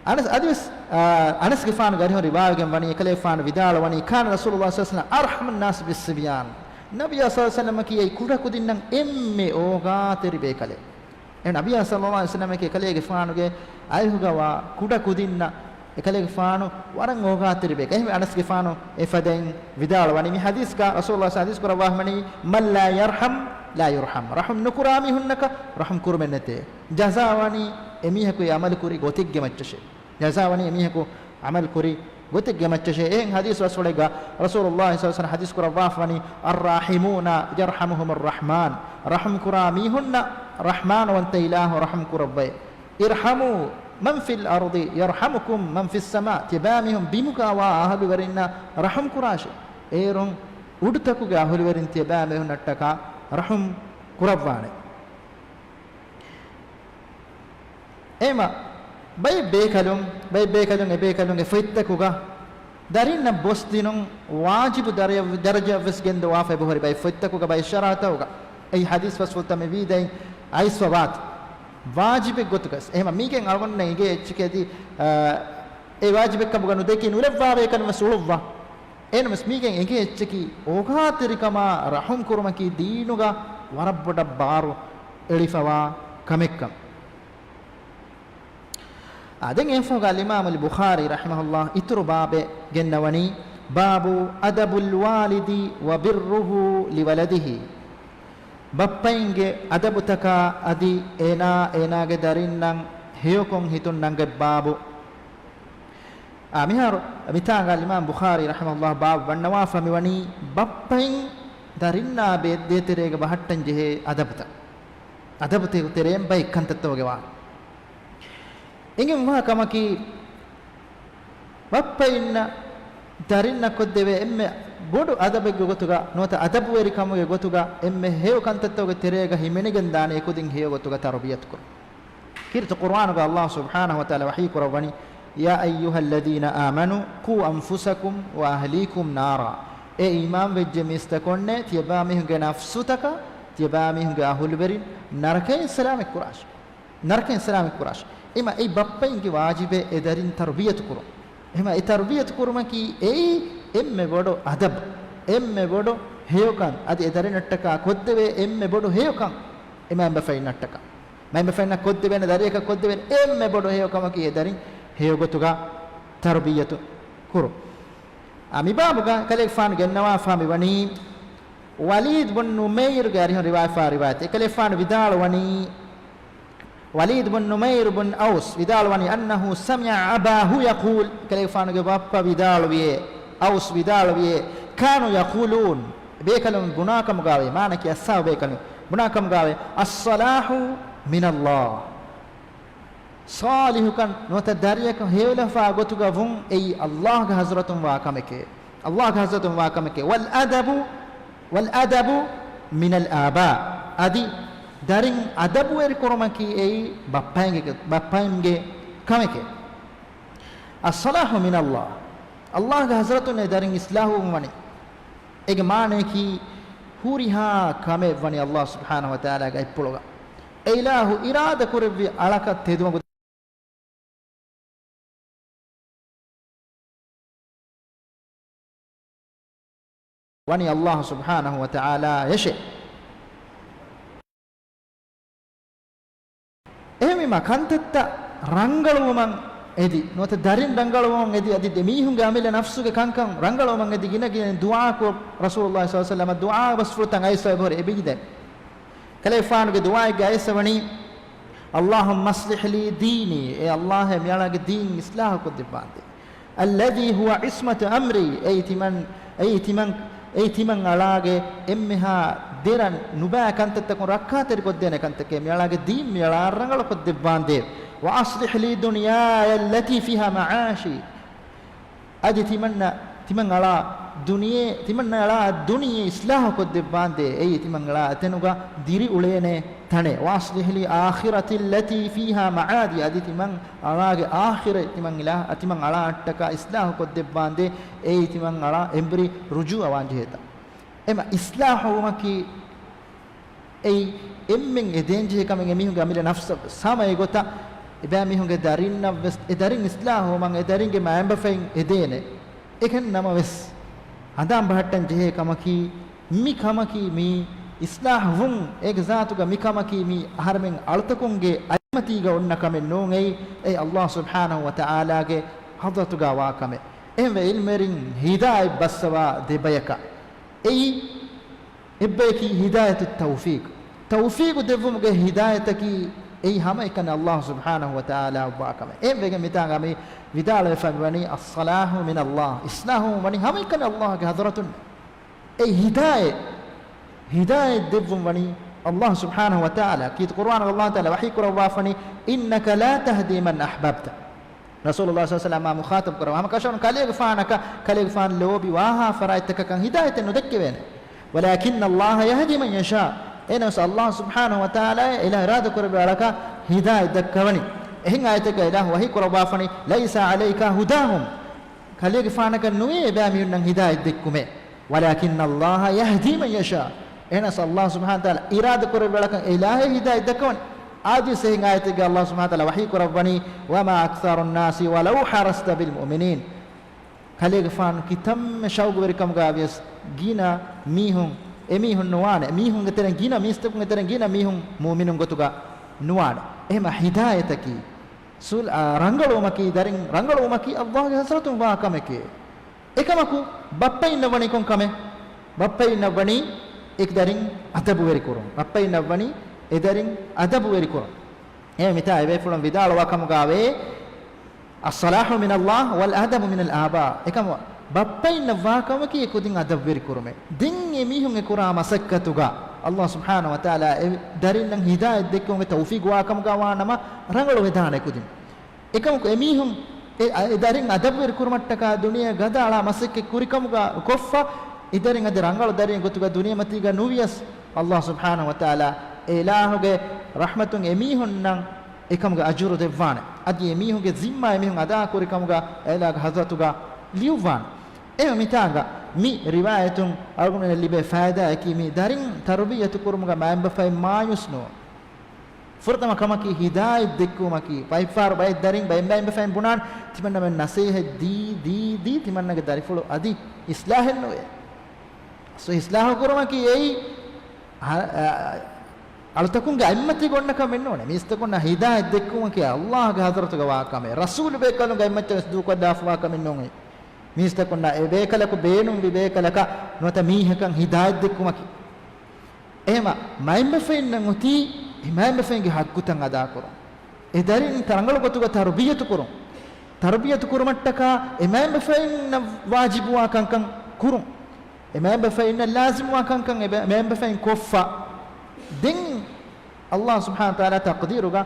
އަނަސް އަދިވެސް، އާ، އަނަސްގެފާނުގެ އަރިހުން ރިވާވެގެން ވަނީ، އެކަލޭގެފާނު ވިދާޅުވަނީ، كان رسول الله صلى الله عليه وسلم أرحم الناس بالصبيان. ނަބިއްޔާ ޞައްލަﷲު ޢަލައިހި ވަސައްލަމަކީ އެއީ ކުޑަކުދިންނަށް އެންމެ އޯގާތެރި ބޭކަލެއް. އެ ނަބިއްޔާ ޞައްލަﷲު ޢަލައިހި ވަސައްލަމަކީ އެކަލޭގެފާނުގެ އަރިހުގަ ވާ ކުޑަކުދިންނަށް އެކަލޭގެފާނު ވަރަށް އޯގާތެރި ބޭކަލެއް. އެހެންވެ އަނަސްގެފާނު އެފަދައިން ވިދާޅުވަނީ، މި ޙަދީޘްގަ ރަސޫލުﷲ ޙަދީޘް ކުރައްވާފަ ވަނީ، من لا يرحم لا يرحم. ރަޙުމް ނުކުރާ މީހުންނަކަށް ރަޙުމް ކުރުމެއް ނެތޭ. ޖަޒާ ވަނީ އެމީހަކު އެ ޢަމަލު ކުރި ގޮތެއްގެ މައްޗަށޭ. ޖަޒާ ވަނީ އެމީހަކު ޢަމަލު ކުރި ގޮތެއްގެ މައްޗަށޭ. އެހެން ޙަދީޘް ބަސްފުޅެއްގަ ރަސޫލުﷲ ޞައްލަﷲު ޢަލައިހި ވަސައްލަމަ ޙަދީޘް ކުރައްވާފަ ވަނީ، الراحمون يرحمهم الرحمن. ރަޙުމް ކުރާ މީހުންނަށް ރަޙްމާންވަންތަ އިލާހު ރަޙުމް ކުރައްވައޭ. ارحموا من في الأرض يرحمكم من في السماء. ތިބާމީހުން ބިމުގަ ވާ އަހުލުވެރިންނަށް ރަޙުމް ކުރާށޭ. އޭރުން އުޑުތަކުގެ އަހުލުވެރިން ތިޔަބައިމީހުންނަށްޓަކާ ރަޙުމް ކުރައްވާނެ. އެހެމަ ބައެއް ބޭކަލުން، ބައެއް ބޭކަލުން އެބޭކަލުންގެ ފޮތްތަކުގަ ދަރިންނަށް ބޮސްދިނުން ވާޖިބު ދަރަ-، ދަރަޖައަށްވެސް ގެންދަވާފައި ބޮހޮރި ބައެއް ފޮތްތަކުގަ ބައެއް ޝަރަހަތަކުގަ އެއީ ޙަދީޘް ފަސްފުޅުތައް މި ވީދައިން އައިސްފަވާތި. ވާޖިބެއް ގޮތުގަސް. އެހެމަ މީގެން އަޅުގަނޑުމެންނަށް އެނގޭ އެއްޗެކޭ އަދި، އާ، އެ ވާޖިބެއްކަމުގަ ނުދެކި ނުލައްވާ ބޭކަލުން ވެސް އުޅުއްވާ. އެހެންނަމަވެސް މީގެން އެނގޭ އެއްޗަކީ އޯގާތެރިކަމާ ރަޙުމް ކުރުމަކީ ދީނުގަ ވަރަށް ބޮޑަށް ބާރު އެޅިފަވާ ކަމެއްކަން. އާ، ދެން އެއަށްފަހުގަ އަލްއިމާމު އަލްބުޚާރީ ރަޙިމަހުﷲ އިތުރު ބާބެއް ގެންނަވަނީ، باب أدب الوالد وبره لولده. ބައްޕައިންގެ އަދަބުތަކާ އަދި އޭނާ އޭނާގެ ދަރިންނަށް ހެޔޮކޮށް ހިތުން ނަންގަތް ބާބު. އާ، މިހާރު މިތާނގަ އަލްއިމާމް ބުޚާރީ ރަޙިމަހުﷲ ބާބު ވަންނަވާފަ މިވަނީ ބައްޕައިން ދަރިންނާ ބޭ-، ދޭތެރޭގަ ބަހައްޓަން ޖެހޭ އަދަބުތައް. އަދަބުތެރޭގެ ތެރެއިން ބައެއް ކަންތައްތަކުގެ ވާހަކަ. އެނގެން ވާ ކަމަކީ، ބައްޕައިންނަށް ދަރިންނަށް ކޮށްދެވޭ އެންމެ ބޮޑު އަދަބެއްގެ ގޮތުގަ ނުވަތަ އަދަބުވެރިކަމުގެ ގޮތުގަ އެންމެ ހެޔޮ ކަންތައްތަކުގެ ތެރޭގަ ހިމެނިގެންދާނެ އެކުދިން ހެޔޮ ގޮތުގަ ތަރުބިޔަތުކުރުން. ކީރިތި ޤުރުއާނުގަ ﷲ ސުބްޙާނަހޫ ވަތަޢާލާ ވަޙީ ކުރައްވަނީ، يا أيها الذين آمنوا قوا أنفسكم وأهليكم نارا. އޭ އީމާންވެއްޖެ މީސްތަކުންނޭ، ތިޔަބައިމީހުންގެ ނަފްސުތަކާ، ތިޔަބައިމީހުންގެ އަހުލުވެރިން ނަރަކައިން ސަލާމަތްކުރާށި. ނަރަކައިން ސަލާމަތްކުރާށި. އެމަ އެއީ ބައްޕައިންގެ ވާޖިބެއް އެ ދަރިން ތަރުބިޔަތު ކުރުން. އެހެމަ އެ ތަރުބިޔަތު ކުރުމަކީ އެއީ އެންމެ ބޮޑު އަދަބު، އެންމެ ބޮޑު ހެޔޮކަން، އަދި އެ ދަރިންނަށްޓަކާ ކޮށްދެވޭ އެންމެ ބޮޑު ހެޔޮކަން އެ މައިންބަފައިންނަށްޓަކާ. މައިންބަފައިންނަށް ކޮށްދެވޭނެ ދަރިއަކަށް ކޮށްދެވޭނެ އެންމެ ބޮޑު ހެޔޮކަމަކީ އެ ދަރިން ހެޔޮގޮތުގަ ތަރުބިއްޔަތު ކުރުން. އާ، މި ބާބުގަ ކަލޭގެފާނު ގެންނަވާފާ މިވަނީ ވަލީދު ބުން ނުމައިރުގެ އަރިހުން ރިވާޔަތްވާ ރިވާޔަތެއް. އެކަލޭގެފާނު ވިދާޅުވަނީ، ވަލީދު ބުން ނުމައިރު ބުން އައުސް ވިދާޅުވަނީ، أنه سمع أباه يقول، ކަލޭގެފާނުގެ ބައްޕަ ވިދާޅުވިއޭ، އައުސް ވިދާޅުވިއޭ، كانوا يقولون، ބޭކަލުން ބުނާކަމުގާވޭ، މާނަކީ އައްސާ ބޭކަލުން ބުނާކަމުގާވޭ، الصلاح من الله. ޞާލިޙުކަން ނުވަތަ ދަރިއަކަށް ހެޔޮލަފާ ގޮތުގަ ވުން އެއީ ﷲގެ ޙަޟްރަތުން ވާ ކަމެކޭ. ﷲގެ ޙަޟްރަތުން ވާ ކަމެކޭ. والأدب، والأدب من الآباء. އަދި ދަރިން އަދަބުވެރިކުރުމަކީ އެއީ ބައްޕައިންގެ، ބައްޕައިންގެ ކަމެކޭ. الصلاح من الله. ﷲގެ ޙަޟްރަތުން އެ ދަރިން އިޞްލާޙުވުން ވަނީ. އޭގެ މާނަޔަކީ ހުރިހާ ކަމެއް ވަނީ ﷲ ސުބްޙާނަހޫ ވަތަޢާލާގެ އަތްޕުޅުގަ. އެ އިލާހު އިރާދަ ކުރެއްވި އަޅަކަށް ތެދުމަގު ވަނީ ﷲ ސުބްޙާނަހޫ ވަތަޢާލާ އެށެ. އެހެންވީމާ ކަންތައްތައް ރަނގަޅުވުމަށް އެދި، ނުވަތަ ދަރިން ރަނގަޅުވުމަށް އެދި، އަދި ދެ މީހުންގެ އަމިއްލަ ނަފްސުގެ ކަންކަން ރަނގަޅުވުމަށް އެދި ގިނަ ގިނަ ދުޢާކޮށް، ރަސޫލުﷲ ޞައްލަﷲ ޢަލައިހި ވަސައްލަމަ ދުޢާ ބަސްފުޅުތައް އައިސްފައި ބޮހޮރެ އެބިގިދެން. ކަލޭގެފާނުގެ ދުޢާއެއްގަ އައިސްފަވަނީ، اللهم أصلح لي ديني، އޭ ﷲ މިއަޅާގެ ދީން އިޞްލާޙު ކޮށްދެއްވާނދޭ. الذي هو عصمة أمري، އެއީ ތިމަން، އެއީ ތިމަން، އެއީ ތިމަން އަޅާގެ އެންމެހާ ދެރަ ނުބައި ކަންތައްތަކުން ރައްކާތެރިކޮށްދޭނެ ކަންތަކެއް. މިއަޅާގެ ދީން މިއަޅާ ރަނގަޅުކޮށްދެއްވާނދޭ. وأصلح لي دنياي التي فيها معاشي. އަދި ތިމަންނަ، ތިމަން އަޅާ ދުނިޔެ، ތިމަން އަޅާ ދުނިޔެ އިޞްލާޙު ކޮށްދެއްވާނދޭ. އެއީ ތިމަން އަޅާ އެތަނުގަ ދިރިއުޅޭނެ ތަނެއް. وأصلح لي آخرتي التي فيها معادي. އަދި ތިމަން އަޅާގެ އާޚިރަތް ތިމަން އިލާ-، ތިމަން އަޅާ އަށްޓަކާ އިޞްލާޙު ކޮށްދެއްވާނދޭ. އެއީ ތިމަން އަޅާ އެނބުރި ރުޖޫޢަވާން ޖެހޭ ތަން. އެމަ އިޞްލާޙުވުމަކީ އެއީ އެންމެން އެދޭންޖެހޭ ކަމެއް އެމީހުންގެ އަމިއްލަ ނަފްސަށް ވެސް. ހަމަ އެގޮތަށް އެބައިމީހުންގެ ދަރިންނަށް ވެސް އެ ދަރިން އިޞްލާޙުވުމަށް އެ ދަރިންގެ މައިންބަފައިން އެދޭނެ. އެކަން ނަމަވެސް ހަނދާން ބަހައްޓަން ޖެހޭ ކަމަކީ، މި ކަމަކީ މީ އިޞްލާޙުވުން، އޭގެ ޒާތުގަ މި ކަމަކީ މީ އަހަރެމެން އަޅުތަކުންގެ އަތްމަތީގަ އޮންނަ ކަމެއް ނޫން. އެއީ، އެއީ ﷲ ސުބްޙާނަހޫ ވަތަޢާލާގެ ޙަޟްރަތުގަ ވާ ކަމެއް. އެހެންވެ ޢިލްމުވެރިން ހިދާޔަތް ބައްސަވާ ދެ ބަޔަކަށް. އެއީ، އެއްބަޔަކީ ހިދާޔަތު ތައުފީޤު. ތައުފީޤު ދެއްވުމުގެ ހިދާޔަތަކީ އެއީ ހަމައެކަނި ﷲ ސުބްޙާނަހޫ ވަތަޢާލާ އޮއްވާ ކަމެއް. އެހެންވެގެން މިތާނގަ މި ވިދާޅުވެފަ މިވަނީ، الصلاح من الله. އިޞްލާޙުވުން ވަނީ ހަމައެކަނި ﷲގެ ޙަޟްރަތުން. އެ ހިދާޔަތް، ހިދާޔަތް ދެއްވުން ވަނީ ﷲ ސުބްޙާނަހޫ ވަތަޢާލާ. ކީރިތި ޤުރުއާނުގަ ﷲ ތަޢާލާ ވަޙީ ކުރައްވާފަނީ، إنك لا تهدي من أحببت. ރަސޫލުﷲ ޞައްލަﷲ ޢަލައިހި ވަސައްލަމަ މުޚާޠަބު ކުރައްވާ ހަމަކަށަވަން ކަލޭގެފާނަކަށް، ކަލޭގެފާނު ލޯބިވާހާ ފަރާތްތަކަކަށް ހިދާޔަތެއް ނުދެއްކެވޭނެ. ولكن الله يهدي من يشاء. އެހެނަސް ﷲ ސުބްޙާނަހޫ ވަތަޢާލާ އެ އިރާދަ ކުރެއްވި އަޅަކަށް ހިދާޔަތް ދައްކަވަނީ. އެހެން އާޔަތެއްގަ އިލާހު ވަޙީ ކުރައްވާފަނީ، ليس عليك هداهم. ކަލޭގެފާނަކަށް ނުވޭ އެބައިމީހުންނަށް ހިދާޔަތް ދެއްކުމޭ. ولكن الله يهدي من يشاء. އެހެނަސް ﷲ ސުބްޙާނަހޫ ވަތަޢާލާ އިރާދަ ކުރެއްވި އަޅަކަށް އެ އިލާހޭ ހިދާޔަތް ދައްކަވަނީ. އާދިވެސް އެހެން އާޔަތެއްގަ ﷲ ސުބްޙާނަހޫ ވަތަޢާލާ ވަޙީ ކުރައްވަނީ، وما أكثر الناس ولو حرصت بمؤمنين. ކަލޭގެފާނު ކިތަންމެ ޝައުގުވެރިކަމުގަ ވިޔަސް ގިނަ މީހުން، އެމީހުން ނުވާނެ. މީހުންގެ ތެރެއިން ގިނަ، މީސްތަކުންގެ ތެރެއިން ގިނަ މީހުން މުއުމިނުން ގޮތުގަ ނުވާނެ. އެހެމަ ހިދާޔަތަކީ، ސުލް-، އާ، ރަނގަޅުވުމަކީ، ދަރިން ރަނގަޅުވުމަކީ ﷲގެ ޙަޟްރަތުން ވާ ކަމެކޭ. އެކަމަކު ބައްޕައިންނަށް ވަނީ ކޮން ކަމެއް؟ ބައްޕައިންނަށް ވަނީ އެ ދަރިން އަދަބުވެރިކުރުން. ބައްޕައިންނަށް ވަނީ އެ ދަރިން އަދަބުވެރިކުރުން. އެހެން މިތާ އެބޭފުޅުން ވިދާޅުވާ ކަމުގައި، الصلاح من الله والأدب من الآباء. އެކަމަކު ބައްޕައިންނަށް ވާ ކަމަކީ އެ ކުދިން އަދަބުވެރިކުރުމޭ. ދެން އެ މީހުން އެ ކުރާ މަސައްކަތުގަ ﷲ ސުބްޙާނަހޫ ވަތަޢާލާ އެ ދަރިންނަށް ހިދާޔަތް ދެއްކުމުގެ ތައުފީގު ވާ ކަމުގަ ވާނަމަ ރަނގަޅު ވެދާނެ ކުދިން. އެކަމަކު އެމީހުން އެ، އެ ދަރިން އަދަބުވެރި ކުރުމަށްޓަކާ ދުނިޔޭގަ އަޅާ މަސައްކަތް ކުރިކަމުގަ ކޮށްފަ، އެ ދަރިން އަދި ރަނގަޅު ދަރިން ގޮތުގަ ދުނިޔެމަތީގަ ނުވިޔަސް، ﷲ ސުބްޙާނަހޫ ވަތަޢާލާ އެ އިލާހުގެ ރަޙްމަތުން އެމީހުންނަށް އެކަމުގެ އަޖުރު ދެއްވާނެ. އަދި އެމީހުންގެ ޒިންމާ އެމީހުން އަދާ ކުރިކަމުގަ އެ އިލާހުގެ ޙަޟްރަތުގަ ލިޔުއްވާނެ. އެހެން މިތާގަ މި ރިވާޔަތުން އަޅުގަނޑުމެންނަށް ލިބޭ ފައިދާއަކީ މި ދަރިން ތަރުބިއްޔަތު ކުރުމުގަ މައިންބަފައިން މާޔޫސް ނުވުން. ފުރަތަމަ ކަމަކީ ހިދާޔަތް ދެއްކުމަކީ، ބައެއްފަހަރު ބައެއް ދަރިން ބައެއް މައިންބަފައިން ބުނާނެ، ތިމަންނަމެން ނަސޭހަތް ދީ، ދީ، ދީ، ތިމަންނަގެ ދަރިފުޅު އަދި އިސްލާހެއް ނުވޭ. ސޯ އިސްލާހު ކުރުމަކީ އެއީ، އަ، އަ، އަޅުތަކުންގެ އަތްމަތީގަ އޮންނަ ކަމެއް ނޫނޭ. މީސްތަކުންނަށް ހިދާޔަތް ދެއްކުމަކީ ﷲގެ ޙަޟްރަތުގަ ވާ ކަމެއް. ރަސޫލު ބޭކަލުންގެ އަތްމައްޗަށް ވެސް ދޫކޮށްލާފަވާ ކަމެއް ނޫން. މީސްތަކުންނަށް އެ ބޭކަލަކު ބޭނުންވި ބޭކަލަކަށް ނުވަތަ މީހަކަށް ހިދާޔަތް ދެއްކުމަކީ. އެހެމަ މައިންބަފައިންނަށް އޮތީ އެ މައިންބަފައިންގެ ހައްގުތައް އަދާކުރުން. އެ ދަރިން ރަނގަޅު ގޮތުގަ ތަރުބިޔަތު ކުރުން. ތަރުބިޔަތު ކުރުމަށްޓަކާ އެ މައިންބަފައިންނަށް ވާޖިބުވާ ކަންކަން ކުރުން. އެ މައިންބަފައިންނަށް ލާޒިމުވާ ކަންކަން އެ ބަ-، މައިންބަފައިން ކޮށްފަ. ދެން ﷲ ސުބްޙާނަހޫ ވަތަޢާލާ ތަޤްދީރުގަ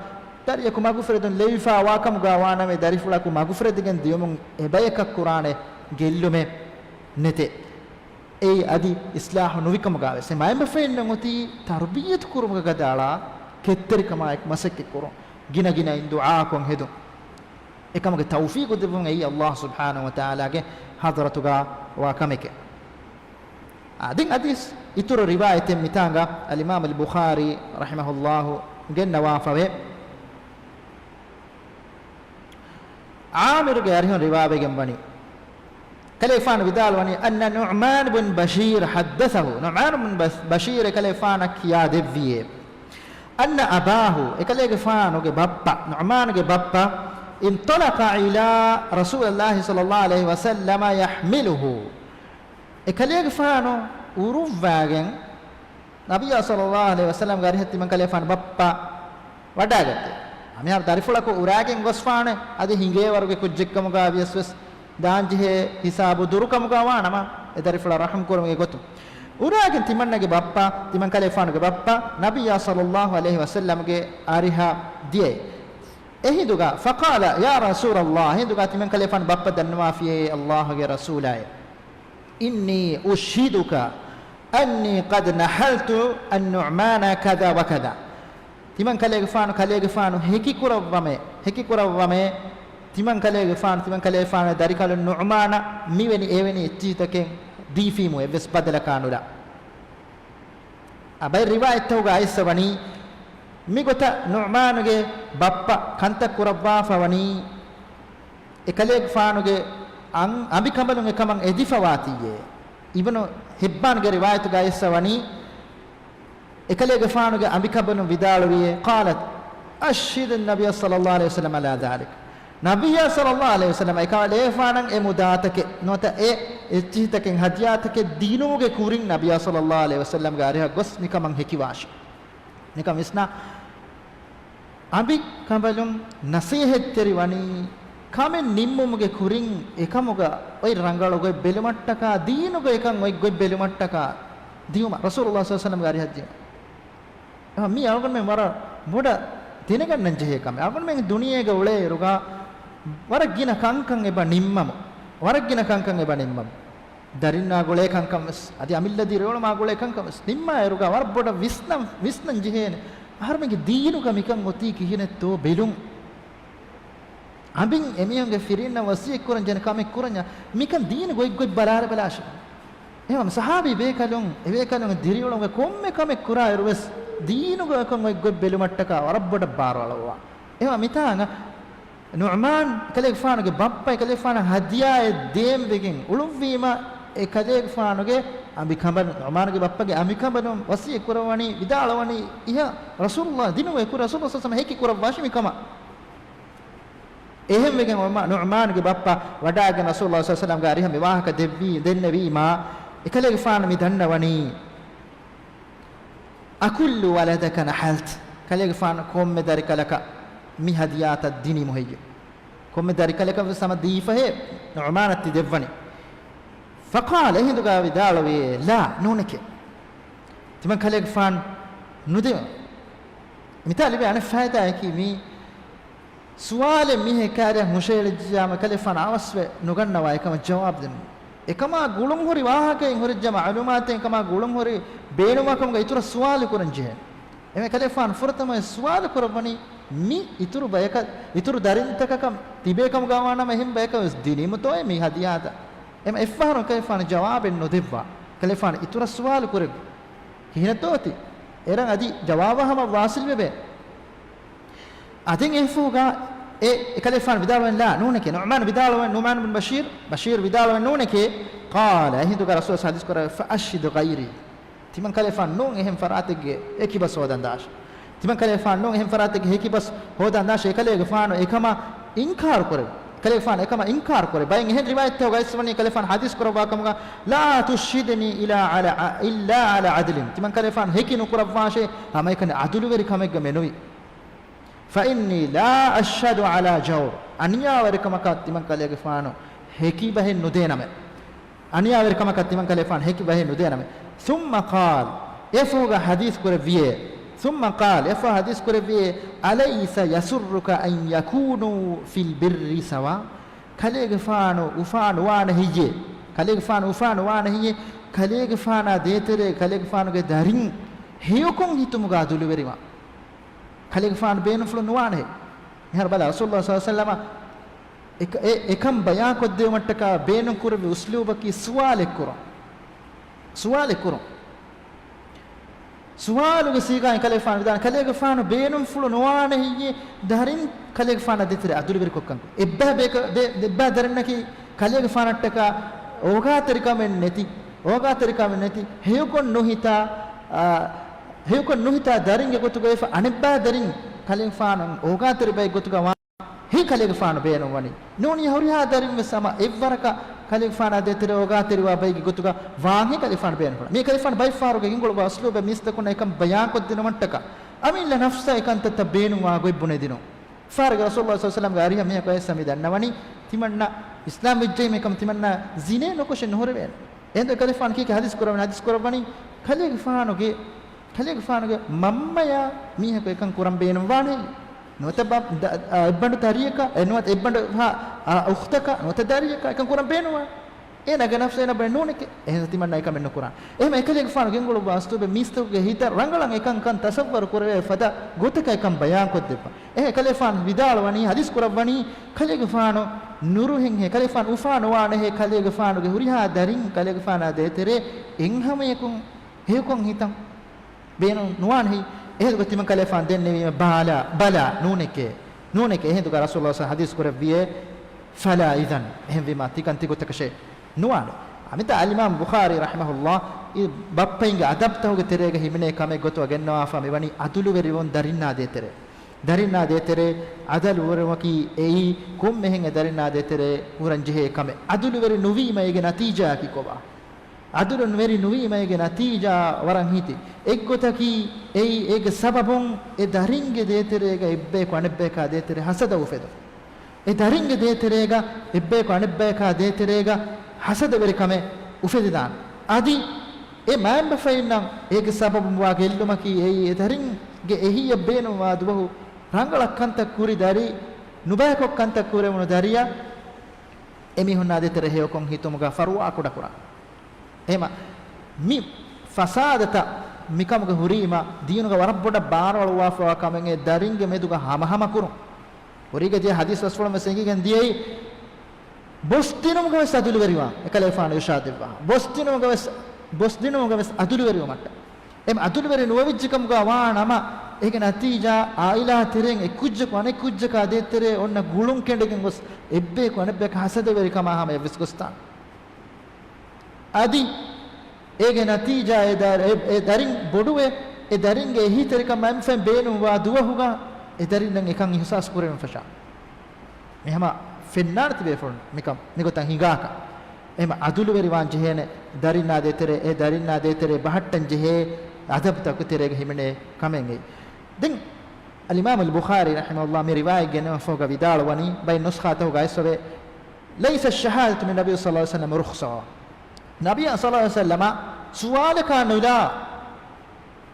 ދަރިޔަކު މަގުފުރެދުން ލެވިފަ ވާ ކަމުގަ ވާނަމޭ، ދަރިފުޅަކު މަގުފުރެދިގެން ދިޔުމުން އެބަޔަކަށް ކުރާނެ ގެއްލުމެއް ނެތޭ. އެއީ އަދި އިސްލާހު ނުވިކަމުގަ ވެސް. އެ މައިންބަފައިންނަށް އޮތީ ތަރުބިއްޔަތު ކުރުމުގަ ގަދައަޅާ ކެތްތެރިކަމާއެކު މަސައްކަތް ކުރުން. ގިނަ ގިނައިން ދުޢާކޮށް ހެދުން. އެކަމުގެ ތައުފީގު ދެއްވުން އެއީ ﷲ ސުބްޙާނަހޫ ވަތަޢާލާގެ ޙަޟްރަތުގަ ވާ ކަމެކޭ. އާ، ދެން އަދިސް އިތުރު ރިވާޔަތެއް މިތާނގަ އަލްއިމާމު އަލްބުޚާރީ ރަޙިމަހުﷲ ގެންނަވާފަވޭ. ޢާމިރުގެ އަރިހުން ރިވާވެގެން ވަނީ، ކަލޭފާނު ވިދާޅުވަނީ، أن نعمان بن بشير حدثه، ނުޢުމާނު ބިން ބަޝް-، ބަޝީރު ކަލޭފާނަށް ކިޔާ ދެއްވިއޭ، أن أباه، އެކަލޭގެފާނުގެ ބައްޕަ، ނުޢުމާނުގެ ބައްޕަ، انطلق إلى رسول الله صلى الله عليه وسلم يحمله، އެކަލޭގެފާނު އުރުއްވާގެން ނަބިއްޔާ ޞައްލައްލާހު ޢަލައިހި ވަސައްލަމްގެ އަރިހަށް ތިމަން ކަލޭފާނު ބައްޕަ ވަޑާގަތީ. އަމިހާރު ދަރިފުޅަކު އުރާގެން ގޮސްފާނެ، އަދި ހިނގޭވަރުގެ ކުއްޖެއްކަމުގަ ވިޔަސް ވެސް ދާންޖެހޭ ހިސާބު ދުރުކަމުގަ ވާނަމަ، އެ ދަރިފުޅަށް ރަޙުމް ކުރުމުގެ ގޮތުން އުރާގެން ތިމަންނަގެ ބައްޕަ، ތިމަން ކަލޭފާނުގެ ބައްޕަ، ނަބިއްޔާ ޞައްލައްލާހު ޢަލައިހި ވަސައްލަމްގެ އަރިހަށް ދިޔައީ. އެހިނދުގަ، فقال يا رسول الله، އެހިނދުގަ ތިމަން ކަލޭފާނު ބައްޕަ ދަންނަވާފިޔޭ، ﷲގެ ރަސޫލާއޭ. إني أشهدك أني قد نحلت عن نعمان كذا وكذا. ތިމަން ކަލޭގެފާނު، ކަލޭގެފާނު ހެކިކުރައްވަމޭ، ހެކިކުރައްވަމޭ، ތިމަން ކަލޭގެފާނު، ތިމަން ކަލޭގެފާނު ދަރިކަލުން ނުޢުމާނަށް މިވެނި އެވެނި އެއްޗިހިތަކެއް ދީފީމު އެއްވެސް ބަދަލަކާ ނުލާ. އަ، ބައެއް ރިވާޔަތްތަކުގަ އައިސްފަ ވަނީ، މިގޮތަށް ނުޢުމާނުގެ ބައްޕަ ކަންތައް ކުރައްވާފަ ވަނީ، އެކަލޭގެފާނުގެ އަން-، އަނބިކަނބަލުން އެކަމަށް އެދިފަވާތީއޭ. އިބްނު ޙިއްބާންގެ ރިވާޔަތުގަ އައިސްފަ ވަނީ، އެކަލޭގެފާނުގެ އަނބިކަނބަލުން ވިދާޅުވިއޭ، قالت أشهد النبي صلى الله عليه وسلم على ذلك. ނަބިއްޔާ ޞައްލައްލާހު ޢަލައިހި ވަސައްލަމަ އެކަލޭފާނަށް އެ މުދާތަކެއް ނުވަތަ އެ އެއްޗިހިތަކެއް ހަދިޔާތަކެއް ދިނުމުގެ ކުރިން ނަބިއްޔާ ޞައްލައްލާހު ޢަލައިހި ވަސައްލަމްގެ އަރިހަށް ގޮސް މިކަމަށް ހެކިވާށި. ނިކަން ވިސްނާ، އަނބިކަނބަލުން ނަސޭހަތްތެރި ވަނީ ކަމެއް ނިންމުމުގެ ކުރިން އެކަމުގަ އޮތް ރަނގަޅު ގޮތް ބެލުމަށްޓަކާ، ދީނުގަ އެކަން އޮތް ގޮތް ބެލުމަށްޓަކާ ދިޔުމަށް، ރަސޫލުﷲ ޞައްލައްލާހު ޢަލައިހި ވަސައްލަމްގެ އަރިހަށް ދިޔުމަށް. އެހެން މީ އަޅުގަނޑުމެން ވަރަށް ބޮޑަށް ދެނެގަންނަން ޖެހޭ ކަމެއް. އަޅުގަނޑުމެން ދުނިޔޭގަ އުޅޭއިރުގަ ވަރަށް ގިނަ ކަންކަން އެބަ ނިންމަމު، ވަރަށް ގިނަ ކަންކަން އެބަ ނިންމަމު، ދަރިންނާ ގުޅޭ ކަންކަން ވެސް، އަދި އަމިއްލަ ދިރިއުޅުމާ ގުޅޭ ކަންކަން ވެސް ނިންމާއިރުގަ ވަރަށް ބޮޑަށް ވިސްނަން، ވިސްނަން ޖެހޭނެ. އަހަރުމެންގެ ދީނުގަ މިކަން އޮތީ ކިހިނެއްތޯ ބެލުން. އަނބިން އެމީހުންގެ ފިރިންނަށް ވަސިއްޔަތް ކުރަން ޖެހޭނެ ކަމެއް ކުރަންޏާ، މިކަން ދީނު ގޮތްގޮތް ބަލާރަ ބަލާށޭ. އެހެން ސަހާބީ ބޭކަލުން، އެބޭކަލުންގެ ދިރިއުޅުމުގެ ކޮންމެ ކަމެއް ކުރާއިރު ވެސް ދީނުގަ އެކަން ގޮތްގޮތް ބެލުމަށްޓަކާ ވަރަށް ބޮޑަށް ބާރު އަޅުއްވާ. އެހެން މިތާނގަ ނުޢުމާން ކަލޭގެފާނުގެ ބައްޕަ އެކަލޭގެފާނަށް ހަދިޔާއެއް ދޭން ވެގެން އުޅުއްވީމަ، އެކަލޭގެފާނުގެ އަނބިކަނބަލުން، ނުޢުމާނުގެ ބައްޕަގެ އަނބިކަނބަލުން ވަސިއްޔަތް ކުރައްވަނީ، ވިދާޅުވަނީ އިހަށް ރަސޫލުﷲ ދިނުމުގެ ކުރިން ރަސޫލުﷲ ޞައްލަﷲ ޢަލައިހި ވަސައްލަމަ ހެކި ކުރައްވާށި މިކަމަށް. އެހެންވެގެން އޮމާ-، ނުޢުމާނުގެ ބައްޕަ ވަޑާގެން ރަސޫލުﷲ ޞައްލަﷲ ޢަލައިހި ވަސައްލަމްގެ އަރިހަށް މި ވާހަކަ ދެއްވީ، ދެންނެވީމާ، އެކަލޭގެފާނު މި ދަންނަވަނީ، "أكل ولدك نحلت؟" ކަލޭގެފާނު ކޮންމެ ދަރިކަލަކަށް މި ހަދިޔާތައް ދިނީމު ހެއްޔެވެ؟ ކޮންމެ ދަރިކަލަކަށް ވެސް ހަމަ ދީފަހޭ ނުޢުމާނަށް ތި ދެއްވަނީ. فقال، އެހިނދުގަ ވިދާޅުވިއޭ، "لا، ނޫނެކޭ." ތިމަން ކަލޭގެފާނު ނުދެވޭ. މިތާ ލިބޭ އަނެއް ފައިދާއަކީ މީ ސުވާލެއް މީހެއް ކާރިއަށް ހުށައެޅިއްޖިޔާމަ ކަލޭގެފާނު އަވަސްވެ ނުގަންނަވާ އެކަމަށް ޖަވާބު ދިނުން. އެކަމާ ގުޅުން ހުރި ވާހަކައިން ހުރިއްޖަ މަޢުލޫމާތެއް އެކަމާ ގުޅުން ހުރި ބޭނުންވާ ކަމުގަ އިތުރަށް ސުވާލު ކުރަން ޖެހޭ. އެމެ ކަލޭގެފާނު ފުރަތަމަ ސުވާލު ކުރައްވަނީ މި އިތުރު ބަޔަކަށް، އިތުރު ދަރިންތަކަކަށް ތިބޭ ކަމުގަ ވާނަމަ އެހެން ބަޔަކަށް ވެސް ދިނީމުތޯއޭ މި ހަދިޔާތައް؟ އެމަ އެއްފަހަރު ކަލޭގެފާނު ޖަވާބެއް ނުދެއްވާ. ކަލޭގެފާނު އިތުރަށް ސުވާލު ކުރެއްވި. ކިހިނެއްތޯ އޮތީ؟ އޭރަށް އަދި ޖަވާބާ ހަމަ ވާސިލް ވެބޭ. އަދި އެފުގަ އެ، އެކަލޭގެފާނު ވިދާޅުވަން ލާ ނޫނެކޭ. ނުޢުމާނު ވިދާޅުވަން، ނުޢުމާނު ބިން ބަޝީރު، ބަޝީރު ވިދާޅުވަން ނޫނެކޭ. قال، އެހިނދުގަ ރަސޫލު ޙަދީޘް ކުރައްވާ، فأشهد غيري. ތިމަން ކަލޭގެފާނު ނޫން އެހެން ފަރާތެއްގެ އެކިބަސް ހޯދަން ދާށޭ. ތިމަން ކަލޭގެފާނު ނޫން އެހެން ފަރާތެއްގެ އެކިބަސް ހޯދަން ދާށޭ. އެކަލޭގެފާނު އެކަމަށް އިންކާރު ކުރެވި. ކަލޭގެފާނު އެކަމަށް އިންކާރު ކުރެވި. ބައެއް އެހެން ރިވާޔަތްތަކުގައި ވަނީ ކަލޭގެފާނު ޙަދީޘް ކުރައްވާ ކަމުގަ، لا تشهدني إلا على، إلا على عدل. ތިމަން ކަލޭގެފާނު ހެކި ނުކުރައްވާށޭ، ހަމައެކަނި ޢަދުލުވެރި ކަމެއްގަ މެނުވީ. فإني لا أشهد على جور. އަނިޔާވެރިކަމަކަށް ތިމަން ކަލޭގެފާނު ހެކިބަހެއް ނުދޭނަމޭ. އަނިޔާވެރިކަމަކަށް ތިމަން ކަލޭގެފާނު ހެކިބަހެއް ނުދޭނަމޭ. ثم قال، އެފަހުގަ ޙަދީޘް ކުރެއްވިއޭ. ثم قال، އެފަހު ޙަދީޘް ކުރެއްވިއޭ، أليس يسرك أن يكونوا في البر سواء؟ ކަލޭގެފާނު އުފާ ނުވާނެ ހެއްޔޭ؟ ކަލޭގެފާނު އުފާ ނުވާނެ ހެއްޔޭ؟ ކަލޭގެފާނާ ދޭތެރޭ، ކަލޭގެފާނުގެ ދަރިން ހެޔޮކޮން ހިތުމުގަ ޢަދުލުވެރިވާން. ކަލޭގެފާނު ބޭނުންފުޅު ނުވާނެހެ. މިހާރު ބަލާ، ރަސޫލުﷲ ޞައްލަﷲ ޢަލައިހި ވަސައްލަމަ އެ-، އެ-، އެކަން ބަޔާންކޮށްދެވުމަށްޓަކާ ބޭނުންކުރެއްވި އުސްލޫބަކީ ސުވާލެއްކުރުން. ސުވާލެއްކުރުން. ސުވާލުގެ ސީގާއިން ކަލޭގެފާނު ވިދާޅުވި، ކަލޭގެފާނު ބޭނުންފުޅު ނުވާނެހެއްޔޭ ދަރިން ކަލޭގެފާނާ ދޭތެރޭ ޢަދުލުވެރިކޮށްކަން؟ އެއްބައި ބޭކަ-، ދެ-، ދެއްބައި ދަރިންނަކީ ކަލޭގެފާނަށްޓަކާ އޯގާތެރިކަމެއް ނެތި، އޯގާތެރިކަމެއް ނެތި، ހެޔޮކޮށް ނުހިތާ، އާ، ހެޔޮކޮށް ނުހިތާ ދަރިންގެ ގޮތުގައި އަނެއްބައި ދަރިން ކަލޭގެފާނު އޯގާތެރި ބައެއް ގޮތުގަ ވާ ހި ކަލޭގެފާނު ބޭނުންވަނީ. ނޫނީ ހުރިހާ ދަރިން ވެސް ހަމަ އެއްވަރަކަށް ކަލޭގެފާނާ ދޭތެރޭ އޯގާތެރިވާ ބައެއްގެ ގޮތުގަ ވާންހޭ ކަލޭގެފާނު ބޭނުންކުރާ. މީ ކަލޭގެފާނު ބައެއްފަހަރުގަ ގެންގުޅުއްވާ އުސްލޫބެއް މީސްތަކުންނަށް އެކަން ބަޔާންކޮށްދިނުމަށްޓަކާ އަމިއްލަ ނަފްސަށް އެކަންތައްތައް ބޭނުންވާ ގޮތް ބުނެދިނުން. ފާރުގެ ރަސޫލުﷲ ޞައްލަﷲ ޢަލައިހި ވަސައްލަމްގެ އަރިހަށް މީހަކު އައިސް މި ދަންނަވަނީ، ތިމަންނަ އިސްލާމް ވެއްޖެއްޔާ މިކަމަށް ތިމަންނަ ޒިނޭ ނުކޮށެއް ނުހުރެވޭނެ. އެހިނދު ކަލޭގެފާނު ކީކޭ ޙަދީޘް ކުރައްވަނީ؟ ޙަދީޘް ކުރައްވަނީ ކަލޭގެފާނުގެ، ކަލޭގެފާނުގެ މަންމަޔާ މީހަކު އެކަން ކުރަން ބޭނުންވާނެ. ނުވަތަ ބަ-، ދަ-، އަ، އެއްބަނޑު ތަރިޔަކަށް، އެ ނުވަތަ އެއްބަނޑު ހާ، އަ، އުޚްތަކަށް، ނުވަތަ ދަރިޔަކަށް އެކަން ކުރަން ބޭނުންވާނެ. އޭނަގެ ނަފްސު އޭނަ ބުނެ ނޫނެކޭ. އެހެން ތިމަންނަ އެކަމެއް ނުކުރާނެ. އެހެން އެކަލޭގެފާނު ގެންގުޅުއްވާ އުސްލޫބެއް މީސްތަކުގެ ހިތަށް ރަނގަޅަށް އެކަންކަން ތަޞައްވަރު ކުރެވޭ ފަދަ ގޮތަކަށް އެކަން ބަޔާންކޮށްދެއްވާ. އެހެން އެކަލޭގެފާނު ވިދާޅުވަނީ، ޙަދީޘް ކުރައްވަނީ، ކަލޭގެފާނު ނުރުހެންހޭ، ކަލޭގެފާނު އުފާ ނުވާނެހޭ، ކަލޭގެފާނުގެ ހުރިހާ ދަރިން ކަލޭގެފާނާ ދޭތެރޭ އެއްހަމަޔަކުން ހެޔޮކޮށް ހިތަން ބޭނުން ނުވާނެހެއްޔޭ. އެހިނދުގަ ތިމަން ކަލޭގެފާނު ދެންނެވީމަ، ބަލާ، ބަލާ، ނޫނެކޭ، ނޫނެކޭ. އެހިނދުގަ ރަސޫލުﷲ ޙަދީޘް ކުރެއްވިއޭ، فلا إذن، އެހެންވީމާ ތިކަން ތިގޮތަކަށޭ ނުވާނެ. އަމިތާ އަލްއިމާމް ބުޚާރީ ރަޙިމަހުﷲ އި ބައްޕައިންގެ އަދަބްތަކުގެ ތެރޭގަ ހިމެނޭ ކަމެއް ގޮތުގަ ގެންނަވާފަ މިވަނީ ޢަދުލުވެރިވުން ދަރިންނާ ދޭތެރޭ. ދަރިންނާ ދޭތެރޭ ޢަދުލުވެރިވުމަކީ އެއީ ކޮންމެހެން އެ ދަރިންނާ ދޭތެރޭ ކުރަން ޖެހޭ ކަމެއް. ޢަދުލުވެރި ނުވީމަ އޭގެ ނަތީޖާއަކީ ކޮބާ؟ ޢަދުލުވެރި ނުވީމަ އޭގެ ނަތީޖާ ވަރަށް ހިތި. އެއްގޮތަކީ އެއީ އޭގެ ސަބަބުން އެ ދަރިންގެ ދޭތެރޭގަ އެއްބަޔަކު އަނެއްބަޔަކާ ދޭތެރޭ ހަސަދަ އުފެދުން. އެ ދަރިންގެ ދޭތެރޭގަ އެއްބަޔަކު އަނެއްބަޔަކާ ދޭތެރޭގަ ހަސަދަވެރިކަމެއް އުފެދިދާނެ. އަދި އެ މައިންބަފައިންނަށް އޭގެ ސަބަބުން ވާ ގެއްލުމަކީ އެއީ އެ ދަރިންގެ އެހީއަށް ބޭނުންވާ ދުވަހު ރަނގަޅަށް ކަންތައް ކުރި ދަރި ނުބައިކޮށް ކަންތައް ކުރެވުނު ދަރިއަށް އެމީހުންނާ ދޭތެރޭ ހެޔޮކޮށް ހިތުމުގަ ފަރުވާ ކުޑަކުރާ. އެހެމަ މި ފަސާދަތައް މިކަމުގަ ހުރީމަ ދީނުގަ ވަރަށް ބޮޑަށް ބާރުއަޅުއްވާފަވާ ކަމެއް އެ ދަރިންގެ މެދުގަ ހަމަހަމަ ކުރުން. ކުރީގަ ދިޔަ ޙަދީޘް ރަސްފުޅުން ވެސް އެނގިގެން ދިޔައީ، ބޮސްދިނުމުގަ ވެސް އަދުލުވެރިވާން. އެކަލޭފާނު އިރުޝާދު ދެއްވާ. ބޮސްދިނުމުގަ ވެސް، ބޮސްދިނުމުގަ ވެސް އަދުލުވެރިވުމަށްޓަށް. އެމް އަދުލުވެރި ނުވެވިއްޖެކަމުގަ ވާ ނަމަ، އޭގެ ނަތީޖާ އާއިލާ ތެރެއިން އެއްކުއްޖަކު އަނެއްކުއްޖަކާ ދޭތެރޭ އޮންނަ ގުޅުން ކެނޑިގެން ގޮސް، އެއްބަޔަކު އަނެއްބަޔަކަށް ހަސަދަވެރިކަމާ ހަމަ އެއްވެސް ގޮސްތާނެ. އަދި އޭގެ ނަތީޖާ އެ ދަ-، އެ، އެ ދަރިން ބޮޑުވެ، އެ ދަރިންގެ އެހީތެރިކަން މައިންބަފައިން ބޭނުންވާ ދުވަހުގަ އެ ދަރިންނަށް އެކަން އިހުސާސް ކުރެވެން ފަށާ. މި ހަމަ ފެންނާނެތި ބޭފުޅުން މިކަން މިގޮތަށް ހިނގާކަށް. އެހެމަ އަދުލުވެރިވާން ޖެހޭނެ ދަރިންނާ ދޭތެރޭ، އެ ދަރިންނާ ދޭތެރޭ ބަހައްޓަން ޖެހޭ އަދަބުތަކު ތެރޭގަ ހިމެނޭ ކަމެއް އެއީ. ދެން އަލްއިމާމު އަލް ބުޚާރީ ރަޙިމަހުﷲ މި ރިވާޔަތް ގެނެވުމަށްފަހުގަ ވިދާޅުވަނީ ބައެއް ނުސްޚާތަކުގަ އައިސްފަވޭ، "ليس الشهادة من النبي صلى الله عليه وسلم رخصة." ނަބިއްޔާ ޞައްލައްލާހު ޢަލައިހި ވަސައްލަމަ ސުވާލަކާ ނުލާ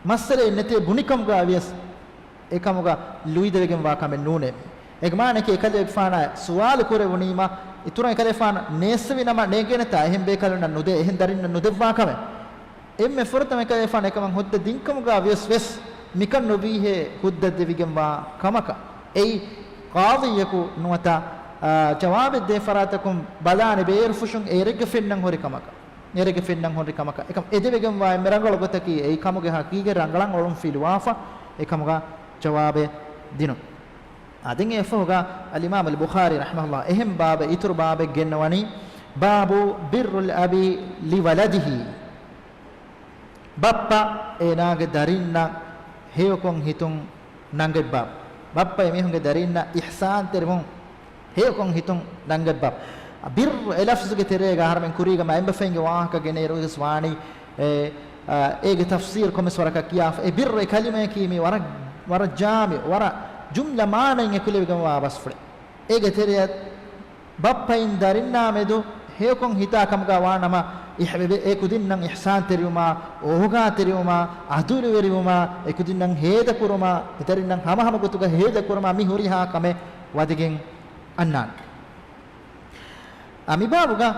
މައްސަލައެއް ނެތޭ ބުނިކަމުގަ ވިޔަސް އެކަމުގަ ލުއިދެވިގެންވާ ކަމެއް ނޫނޭ. އޭގެ މާނައަކީ އެކަލޭގެފާނާ ސުވާލު ކުރެވުނީމަ، އިތުރަށް އެކަލޭގެފާނު ނޭއްސެވި ނަމަ ނޭނގޭނެތާ އެހެން ބޭކަލުންނަށް ނުދޭ، އެހެން ދަރިންނަށް ނުދެއްވާ ކަމެއް. އެންމެ ފުރަތަމަ އެކަލޭގެފާނު އެކަމަށް ހުއްދަ ދިންކަމުގަ ވިޔަސް ވެސް މިކަން ނުވީހޭ ހުއްދަ ދެވިގެންވާ ކަމަކަށް. އެއީ ޤާޟީއަކު ނުވަތަ، އާ، ޖަވާބެއް ދޭ ފަރާތަކުން ބަލާނެ ބޭރުފުށުން އޭރެއްގެ ފެންނަން ހުރި ކަމަކަށް. އޭރެގެ ފެންނަން ހުރި ކަމަކަށް. އެކަމް އެދެވިގެންވާ އެންމެ ރަނގަޅު ގޮތަކީ އެއީ ކަމުގެ ހަގީގަތް ރަނގަޅަށް އޮޅުން ފިލުވާފަ އެކަމުގަ ޖަވާބެއް ދިނުން. އާ، ދެން އެއަށްފަހުގަ އަލްއިމާމު އަލް ބުޚާރީ ރަޙިމަހުﷲ އެހެން ބާބެއް އިތުރު ބާބެއް ގެންނަވަނީ، باب بر الأب لولده. ބައްޕަ އޭނާގެ ދަރިންނަށް ހެޔޮކޮށް ހިތުން ނަންގަތް ބާބު. ބައްޕަ އެމީހުންގެ ދަރިންނަށް އިޙްސާންތެރިވުން ހެޔޮކޮށް ހިތުން ނަންގަތް ބާބު. ބިއްރު އެ ލަފްޒުގެ ތެރޭގަ އަހަރެމެން ކުރީގަ މައިންބަފައިންގެ ވާހަކަ ގެނައިރު ވެސް ވާނީ، އެ، އާ، އޭގެ ތަފްސީރު ކޮންމެސް ވަރަކަށް ކިޔާފަ. އެ ބިއްރު އެ ކަލިމަޔަކީ މީ ވަރަށް، ވަރަށް ޖާމިޢު، ވަރަށް ޖުމްލަ މާނައިން އެކުލެވިގެންވާ ވަސްފުޅެއް. އޭގެ ތެރެއަށް ބައްޕައިން ދަރިންނާ މެދު ހެޔޮކޮށް ހިތާ ކަމުގަ ވާނަމަ، އިޙް-، އެ ކުދިންނަށް އިޙްސާންތެރިވުމާ، އޯގާތެރިވުމާ، އަދުލުވެރިވުމާ، އެ ކުދިންނަށް ހޭދަކުރުމާ، އެ ދަރިންނަށް ހަމަހަމަ ގޮތުގަ ހޭދަކުރުމާ، މި ހުރިހާ ކަމެއް ވަދެގެން އަންނާނެ. އާ، މި ބާބުގަ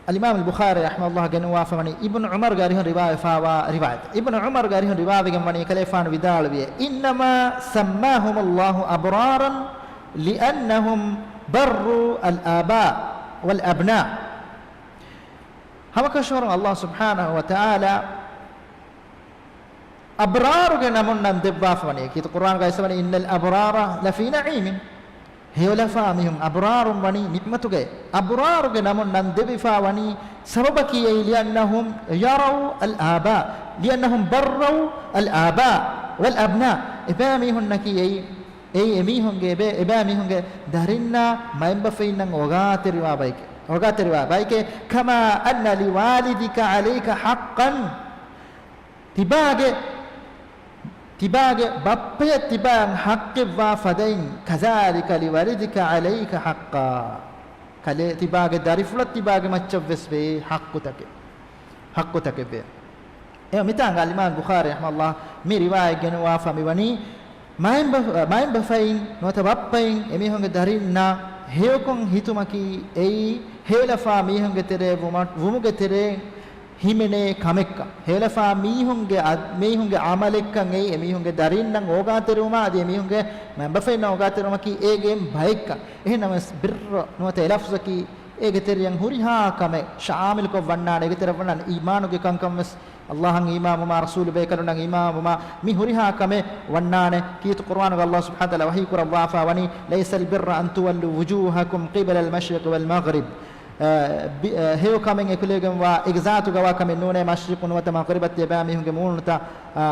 އަލްއިމާމު އަލް ބުޚާރީ ރަޙިމަހުﷲ ގެނުވާފަ ވަނީ އިބްނު ޢުމަރުގެ އަރިހުން ރިވާވެފާވާ ރިވާޔަތެއް. އިބްނު ޢުމަރުގެ އަރިހުން ރިވާވެގެން ވަނީ ކަލޭފާނު ވިދާޅުވިއޭ، إنما سماهم الله أبرارا لأنهم بروا الآباء والأبناء. ހަމަކަށަވަރުން ﷲ ސުބްޙާނަހޫ ވަތަޢާލާ އަބްރާރުގެ ނަމުން ނަން ދެއްވާފަ ވަނީ. ކީރިތި ޤުރްއާނުގައި އައިސްފަ ވަނީ، إن الأبرار لفي نعيم. ހެޔޮލަފާ މީހުން އަބްރާރުން ވަނީ ނިޢުމަތުގައި. އަބްރާރުގެ ނަމުން ނަން ދެވިފާ ވަނީ ސަބަބަކީ އެއީ، لأنهم بروا الآباء، لأنهم بروا الآباء والأبناء. އެބައިމީހުންނަކީ އެއީ، އެއީ އެމީހުންގެ އެބަ-، އެބައިމީހުންގެ ދަރިންނާ މައިންބަފައިންނަށް އޯގާތެރިވާ ބައެކޭ، އޯގާތެރިވާ ބައެކޭ. كما أن لوالدك عليك حقا. ތިބާގެ، ތިބާގެ ބައްޕަޔަށް ތިބާއަށް ޙައްޤެއްވާ ފަދައިން، كذلك لولدك عليك حقا. ކަލޭ ތިބާގެ ދަރިފުޅަށް ތިބާގެ މައްޗަށްވެސް ވޭ ޙައްޤުތަކެއް، ޙައްޤުތަކެއް ވޭ. އެ މިތާނގަ އަލްއިމާމް ބުޚާރީ ރަޙިމަހުﷲ މި ރިވާޔަތް ގެނުވާފަ މިވަނީ، މައިންބަ-، މައިންބަފައިން ނުވަތަ ބައްޕައިން އެމީހުންގެ ދަރިންނާ ހެޔޮކޮށް ހިތުމަކީ އެއީ، ހެޔޮލަފާ މީހުންގެ ތެރޭ ވުމަ-، ވުމުގެ ތެރޭ ހިމެނޭ ކަމެއްކަން. ހެޔޮލަފާ މީހުންގެ އަ-، މީހުންގެ ޢަމަލެއްކަން އެއީ، އެމީހުންގެ ދަރިންނަށް އޯގާތެރިވުމާ އަދި އެމީހުންގެ މައިންބަފައިންނަށް އޯގާތެރިވުމަކީ އޭގެ ބައެއްކަން. އެހެންނަމަވެސް، ބިއްރު ނުވަތަ އެ ލަފްޒަކީ އޭގެ ތެރެއަށް ހުރިހާ ކަމެއް ޝާމިލުކޮށް ވަންނާނެ. އޭގެ ތެރެއަށް ވަންނާނެ އީމާނުގެ ކަންކަން ވެސް، ﷲ އަށް އީމާންވުމާ، ރަސޫލު ބޭކަލުންނަށް އީމާންވުމާ، މި ހުރިހާ ކަމެއް ވަންނާނެ. ކީރިތި ޤުރްއާނުގަ ﷲ ސުބްޙާނަހޫ ވަތަޢާލާ ވަޙީ ކުރައްވާފަ ވަނީ، ليس البر أن تولوا وجوهكم قبل المشرق والمغرب. އަ، ބި-، އަ، ހެޔޮ ކަމެއް އެކުލެވިގެންވާ އެކްޒާތުގަވާ ކަމެއް ނޫނޭ، މަޝްރިޤު ނުވަތަ މަޣްރިބަށް ތިޔަބައިމީހުންގެ މޫނުތައް، އަ،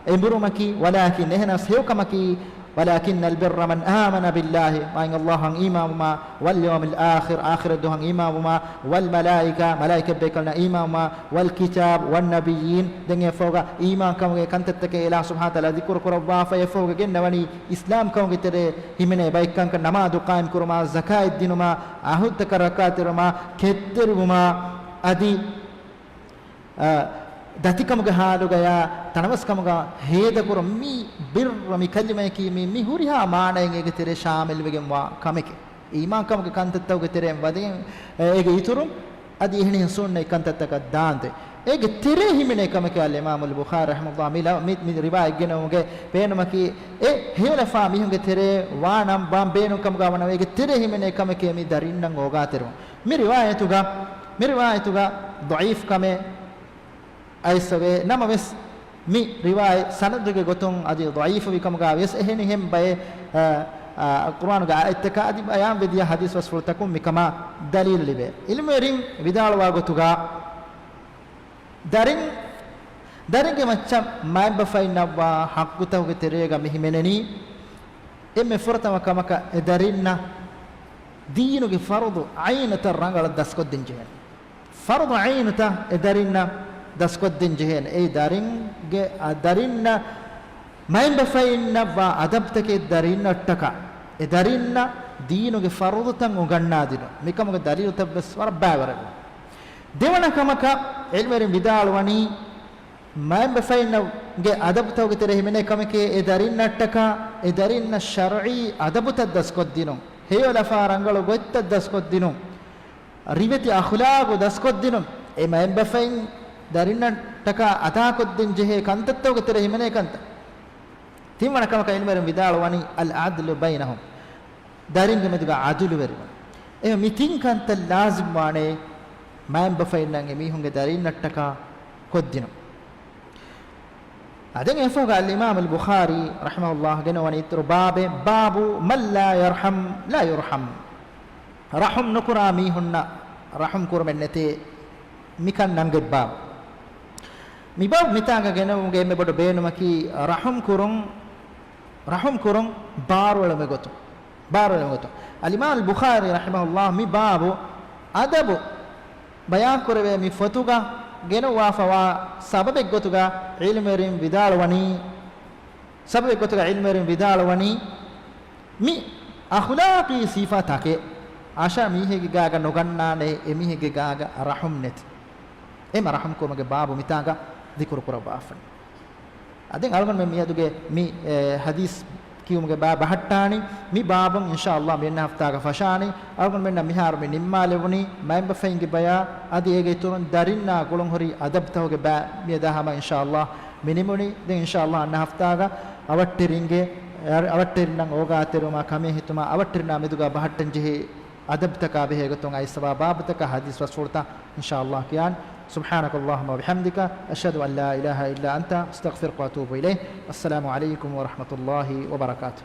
އެނބުރުމަކީ، ވަލާކިން އެހެނަސް ހެޔޮ ކަމަކީ، ولكن البر من آمن بالله، މާތް ﷲ އަށް އީމާންވުމާ، واليوم الآخر، އާޚިރަތް ދުވަހަށް އީމާންވުމާ، والملائكة، މަލާއިކަތް ބޭކަލުންނަށް އީމާންވުމާ، والكتاب والنبيين، ދެން އެފަހުގަ އީމާންކަމުގެ ކަންތައްތަކެއް އެލާ ސުބްޙާނަހޫ ވަތަޢާލާ ޛިކުރު ކުރައްވާފަ، އެފަހުގަ ގެންނަވަނީ އިސްލާމްކަމުގެ ތެރޭ ހިމެނޭ ބައެއްކަންކަން، ނަމާދު ޤާއިމްކުރުމާ، ޒަކާތް ދިނުމާ، އަހުދުތަކަށް ރައްކާތެރިވުމާ، ކެތްތެރިވުމާ، އަދި، އަ، ދަތިކަމުގެ ހާލުގަޔާ ތަނަވަސްކަމުގަ ހޭދަކުރުން. މި ބިއްރު، މި ކަލިމަޔަކީ މި، މި ހުރިހާ މާނައެއް އޭގެ ތެރޭ ޝާމިލްވެގެންވާ ކަމެކޭ. އީމާންކަމުގެ ކަންތައްތަކުގެ ތެރެއިން ވަދެގެން، އޭގެ އިތުރުން އަދި އެހެނިހެން ސުންނަތް ކަންތައްތަކަށް ދާންދެ. އޭގެ ތެރޭ ހިމެނޭ ކަމެކޭ އަލްއިމާމުލް ބުޚާރީ ރަޙިމަހުﷲ މި ލަ-، މި، މި ރިވާޔަތް ގެނެވުމުގެ ބޭނުމަކީ، އެ ހެޔޮލަފާ މީހުންގެ ތެރޭ ވާނަން، ވާން ބޭނުން ކަމުގަ ވަނަ އޭގެ ތެރޭ ހިމެނޭ ކަމެކޭ މި ދަރިންނަށް އޯގާތެރިވުން. މި ރިވާޔަތުގަ، މި ރިވާޔަތުގަ ޟަޢީފް ކަމެއް އައިސްފަވޭ. ނަމަވެސް، މި ރިވާޔަތް ސަނަދުގެ ގޮތުން އަދި ޟަޢީފުވި ކަމުގަ ވިޔަސް އެހެނިހެން ބައެއް، އަ، އަ، ޤުރްއާނުގެ އާޔަތްތަކާ އަދި ބަޔާންވެދިޔަ ޙަދީޘް ބަސްފުޅުތަކުން މިކަމަށް ދަލީލު ލިބޭ. ޢިލްމުވެރިން ވިދާޅުވާ ގޮތުގަ، ދަރިން، ދަރިންގެ މައްޗަށް މައިންބަފައިންނަށްވާ ޙައްޤުތަކުގެ ތެރޭގަ މި ހިމެނެނީ، އެންމެ ފުރަތަމަ ކަމަކަށް އެ ދަރިންނަށް ދީނުގެ ފަރުޟު ޢައިނުތައް ރަނގަޅަށް ދަސްކޮށްދޭން ޖެހޭނެ. ފަރުޟު ޢައިނުތައް އެ ދަރިންނަށް ދަސްކޮށްދޭން ޖެހޭނެ. އެއީ ދަރިންގެ، އަ، ދަރިންނަށް މައިންބަފައިންނަށްވާ އަދަބުތަކެއް ދަރިންނަށްޓަކާ، އެ ދަރިންނަށް ދީނުގެ ފަރުޟުތައް އުނގަންނާދިނުން. މިކަމުގެ ދަލީލުތައްވެސް ވަރަށް ބައިވަރެއް. ދެވަނަ ކަމަކަށް ޢިލްމުވެރިން ވިދާޅުވަނީ، މައިންބަފައިންގެ އަދަބުތަކުގެ ތެރޭ ހިމެނޭ ކަމެކޭ، އެ ދަރިންނަށްޓަކާ، އެ ދަރިންނަށް ޝަރްޢީ އަދަބުތައް ދަސްކޮށްދިނުން، ހެޔޮލަފާ ރަނގަޅު ގޮތްތައް ދަސްކޮށްދިނުން، ރިވެތި އަޚުލާގު ދަސްކޮށްދިނުން. އެ މައިންބަފައިން ދަރިންނަށްޓަކާ އަދާކޮށްދޭން ޖެހޭ ކަންތައްތަކުގެ ތެރޭ ހިމެނޭ ކަންތައް. ތިންވަނަ ކަމަކަށް ޢިލްމުވެރިން ވިދާޅުވަނީ، އަލްޢަދްލު ބައިނަހުމް، ދަރިންގެ މެދުގަ ޢަދުލުވެރިވުން. އެ މި ތިން ކަންތައް ލާޒިމްވާނެ މައިންބަފައިންނަށް އެމީހުންގެ ދަރިންނަށްޓަކާ ކޮށްދިނުން. އަދި އެފަހުގަ އަލްއިމާމުލް ބުޚާރީ ރަޙިމަހުﷲ ގެނަވަނީ އިތުރު ބާބެއް، ބާބު މަން ލާ ޔަރްޙަމް ލާ ޔުރްޙަމް. ރަޙުމް ނުކުރާ މީހުންނަށް ރަޙުމް ކުރުމެއް ނެތޭ، މިކަން ނަންގަތް ބާބު. މި ބާބު މިތާނގަ ގެނެވުމުގެ އެންމެ ބޮޑު ބޭނުމަކީ ރަޙުމް ކުރުން، ރަޙުމް ކުރުން ބާރުއެޅުމެއް ގޮތުން. ބާރުއެޅުމެއް ގޮތުން. އަލްއިމާމުލް ބުޚާރީ ރަޙިމަހުﷲ މި ބާބު އަދަބު ބަޔާންކުރެވޭ މި ފޮތުގަ ގެނުވާފަވާ ސަބަބެއްގޮތުގަ ޢިލްމުވެރިން ވިދާޅުވަނީ، ސަބަބެއްގޮތުގަ ޢިލްމުވެރިން ވިދާޅުވަނީ، މި އަޚުލާޤީ ސިފަތަކެއް އަށަ މީހެއްގެ ގާގަ ނުގަންނާނެ، އެމީހެއްގެ ގާގަ ރަޙުމް ނެތި. އެމަ ރަޙުމް ކުރުމުގެ ބާބު މިތާގަ ޛިކުރު ކުރައްވާފަން. އަދި އަޅުގަނޑުމެން މިއަދުގެ މި، އެ، ޙަދީޘް ކިޔުމުގެ ބާ ބަހައްޓާނީ. މި ބާބުން އިންޝާﷲ މިއަންނަ ހަފްތާގަ ފަށާނީ. އަޅުގަނޑުމެންނަށް މިހާރު މި ނިންމާލެވުނީ މައިންބަފައިންގެ ބަޔާ އަދި އޭގެ އިތުރުން ދަރިންނާ ގުޅުންހުރި އަދަބުތަކުގެ ބާ މިއަދާ ހަމަ އިންޝާﷲ މި ނިމުނީ. ދެން އިންޝާﷲ އަންނަ ހަފްތާގަ އަވަށްޓެރިންގެ، އަވަށްޓެރިންނަށް އޯގާތެރިވުމާ ކަމޭހިތުމާ އަވަށްޓެރިންނާ މެދުގަ ބަހައްޓަން ޖެހޭ އަދަބުތަކާ ބެހޭ ގޮތުން އައިސްފަވާ ބާބުތަކާ ޙަދީޘް ބަސްފުޅުތައް އިންޝާﷲ ކިޔާން. سبحانك اللهم وبحمدك، أشهد أن لا إله إلا أنت، أستغفرك وأتوب إليك. السلام عليكم ورحمة الله وبركاته.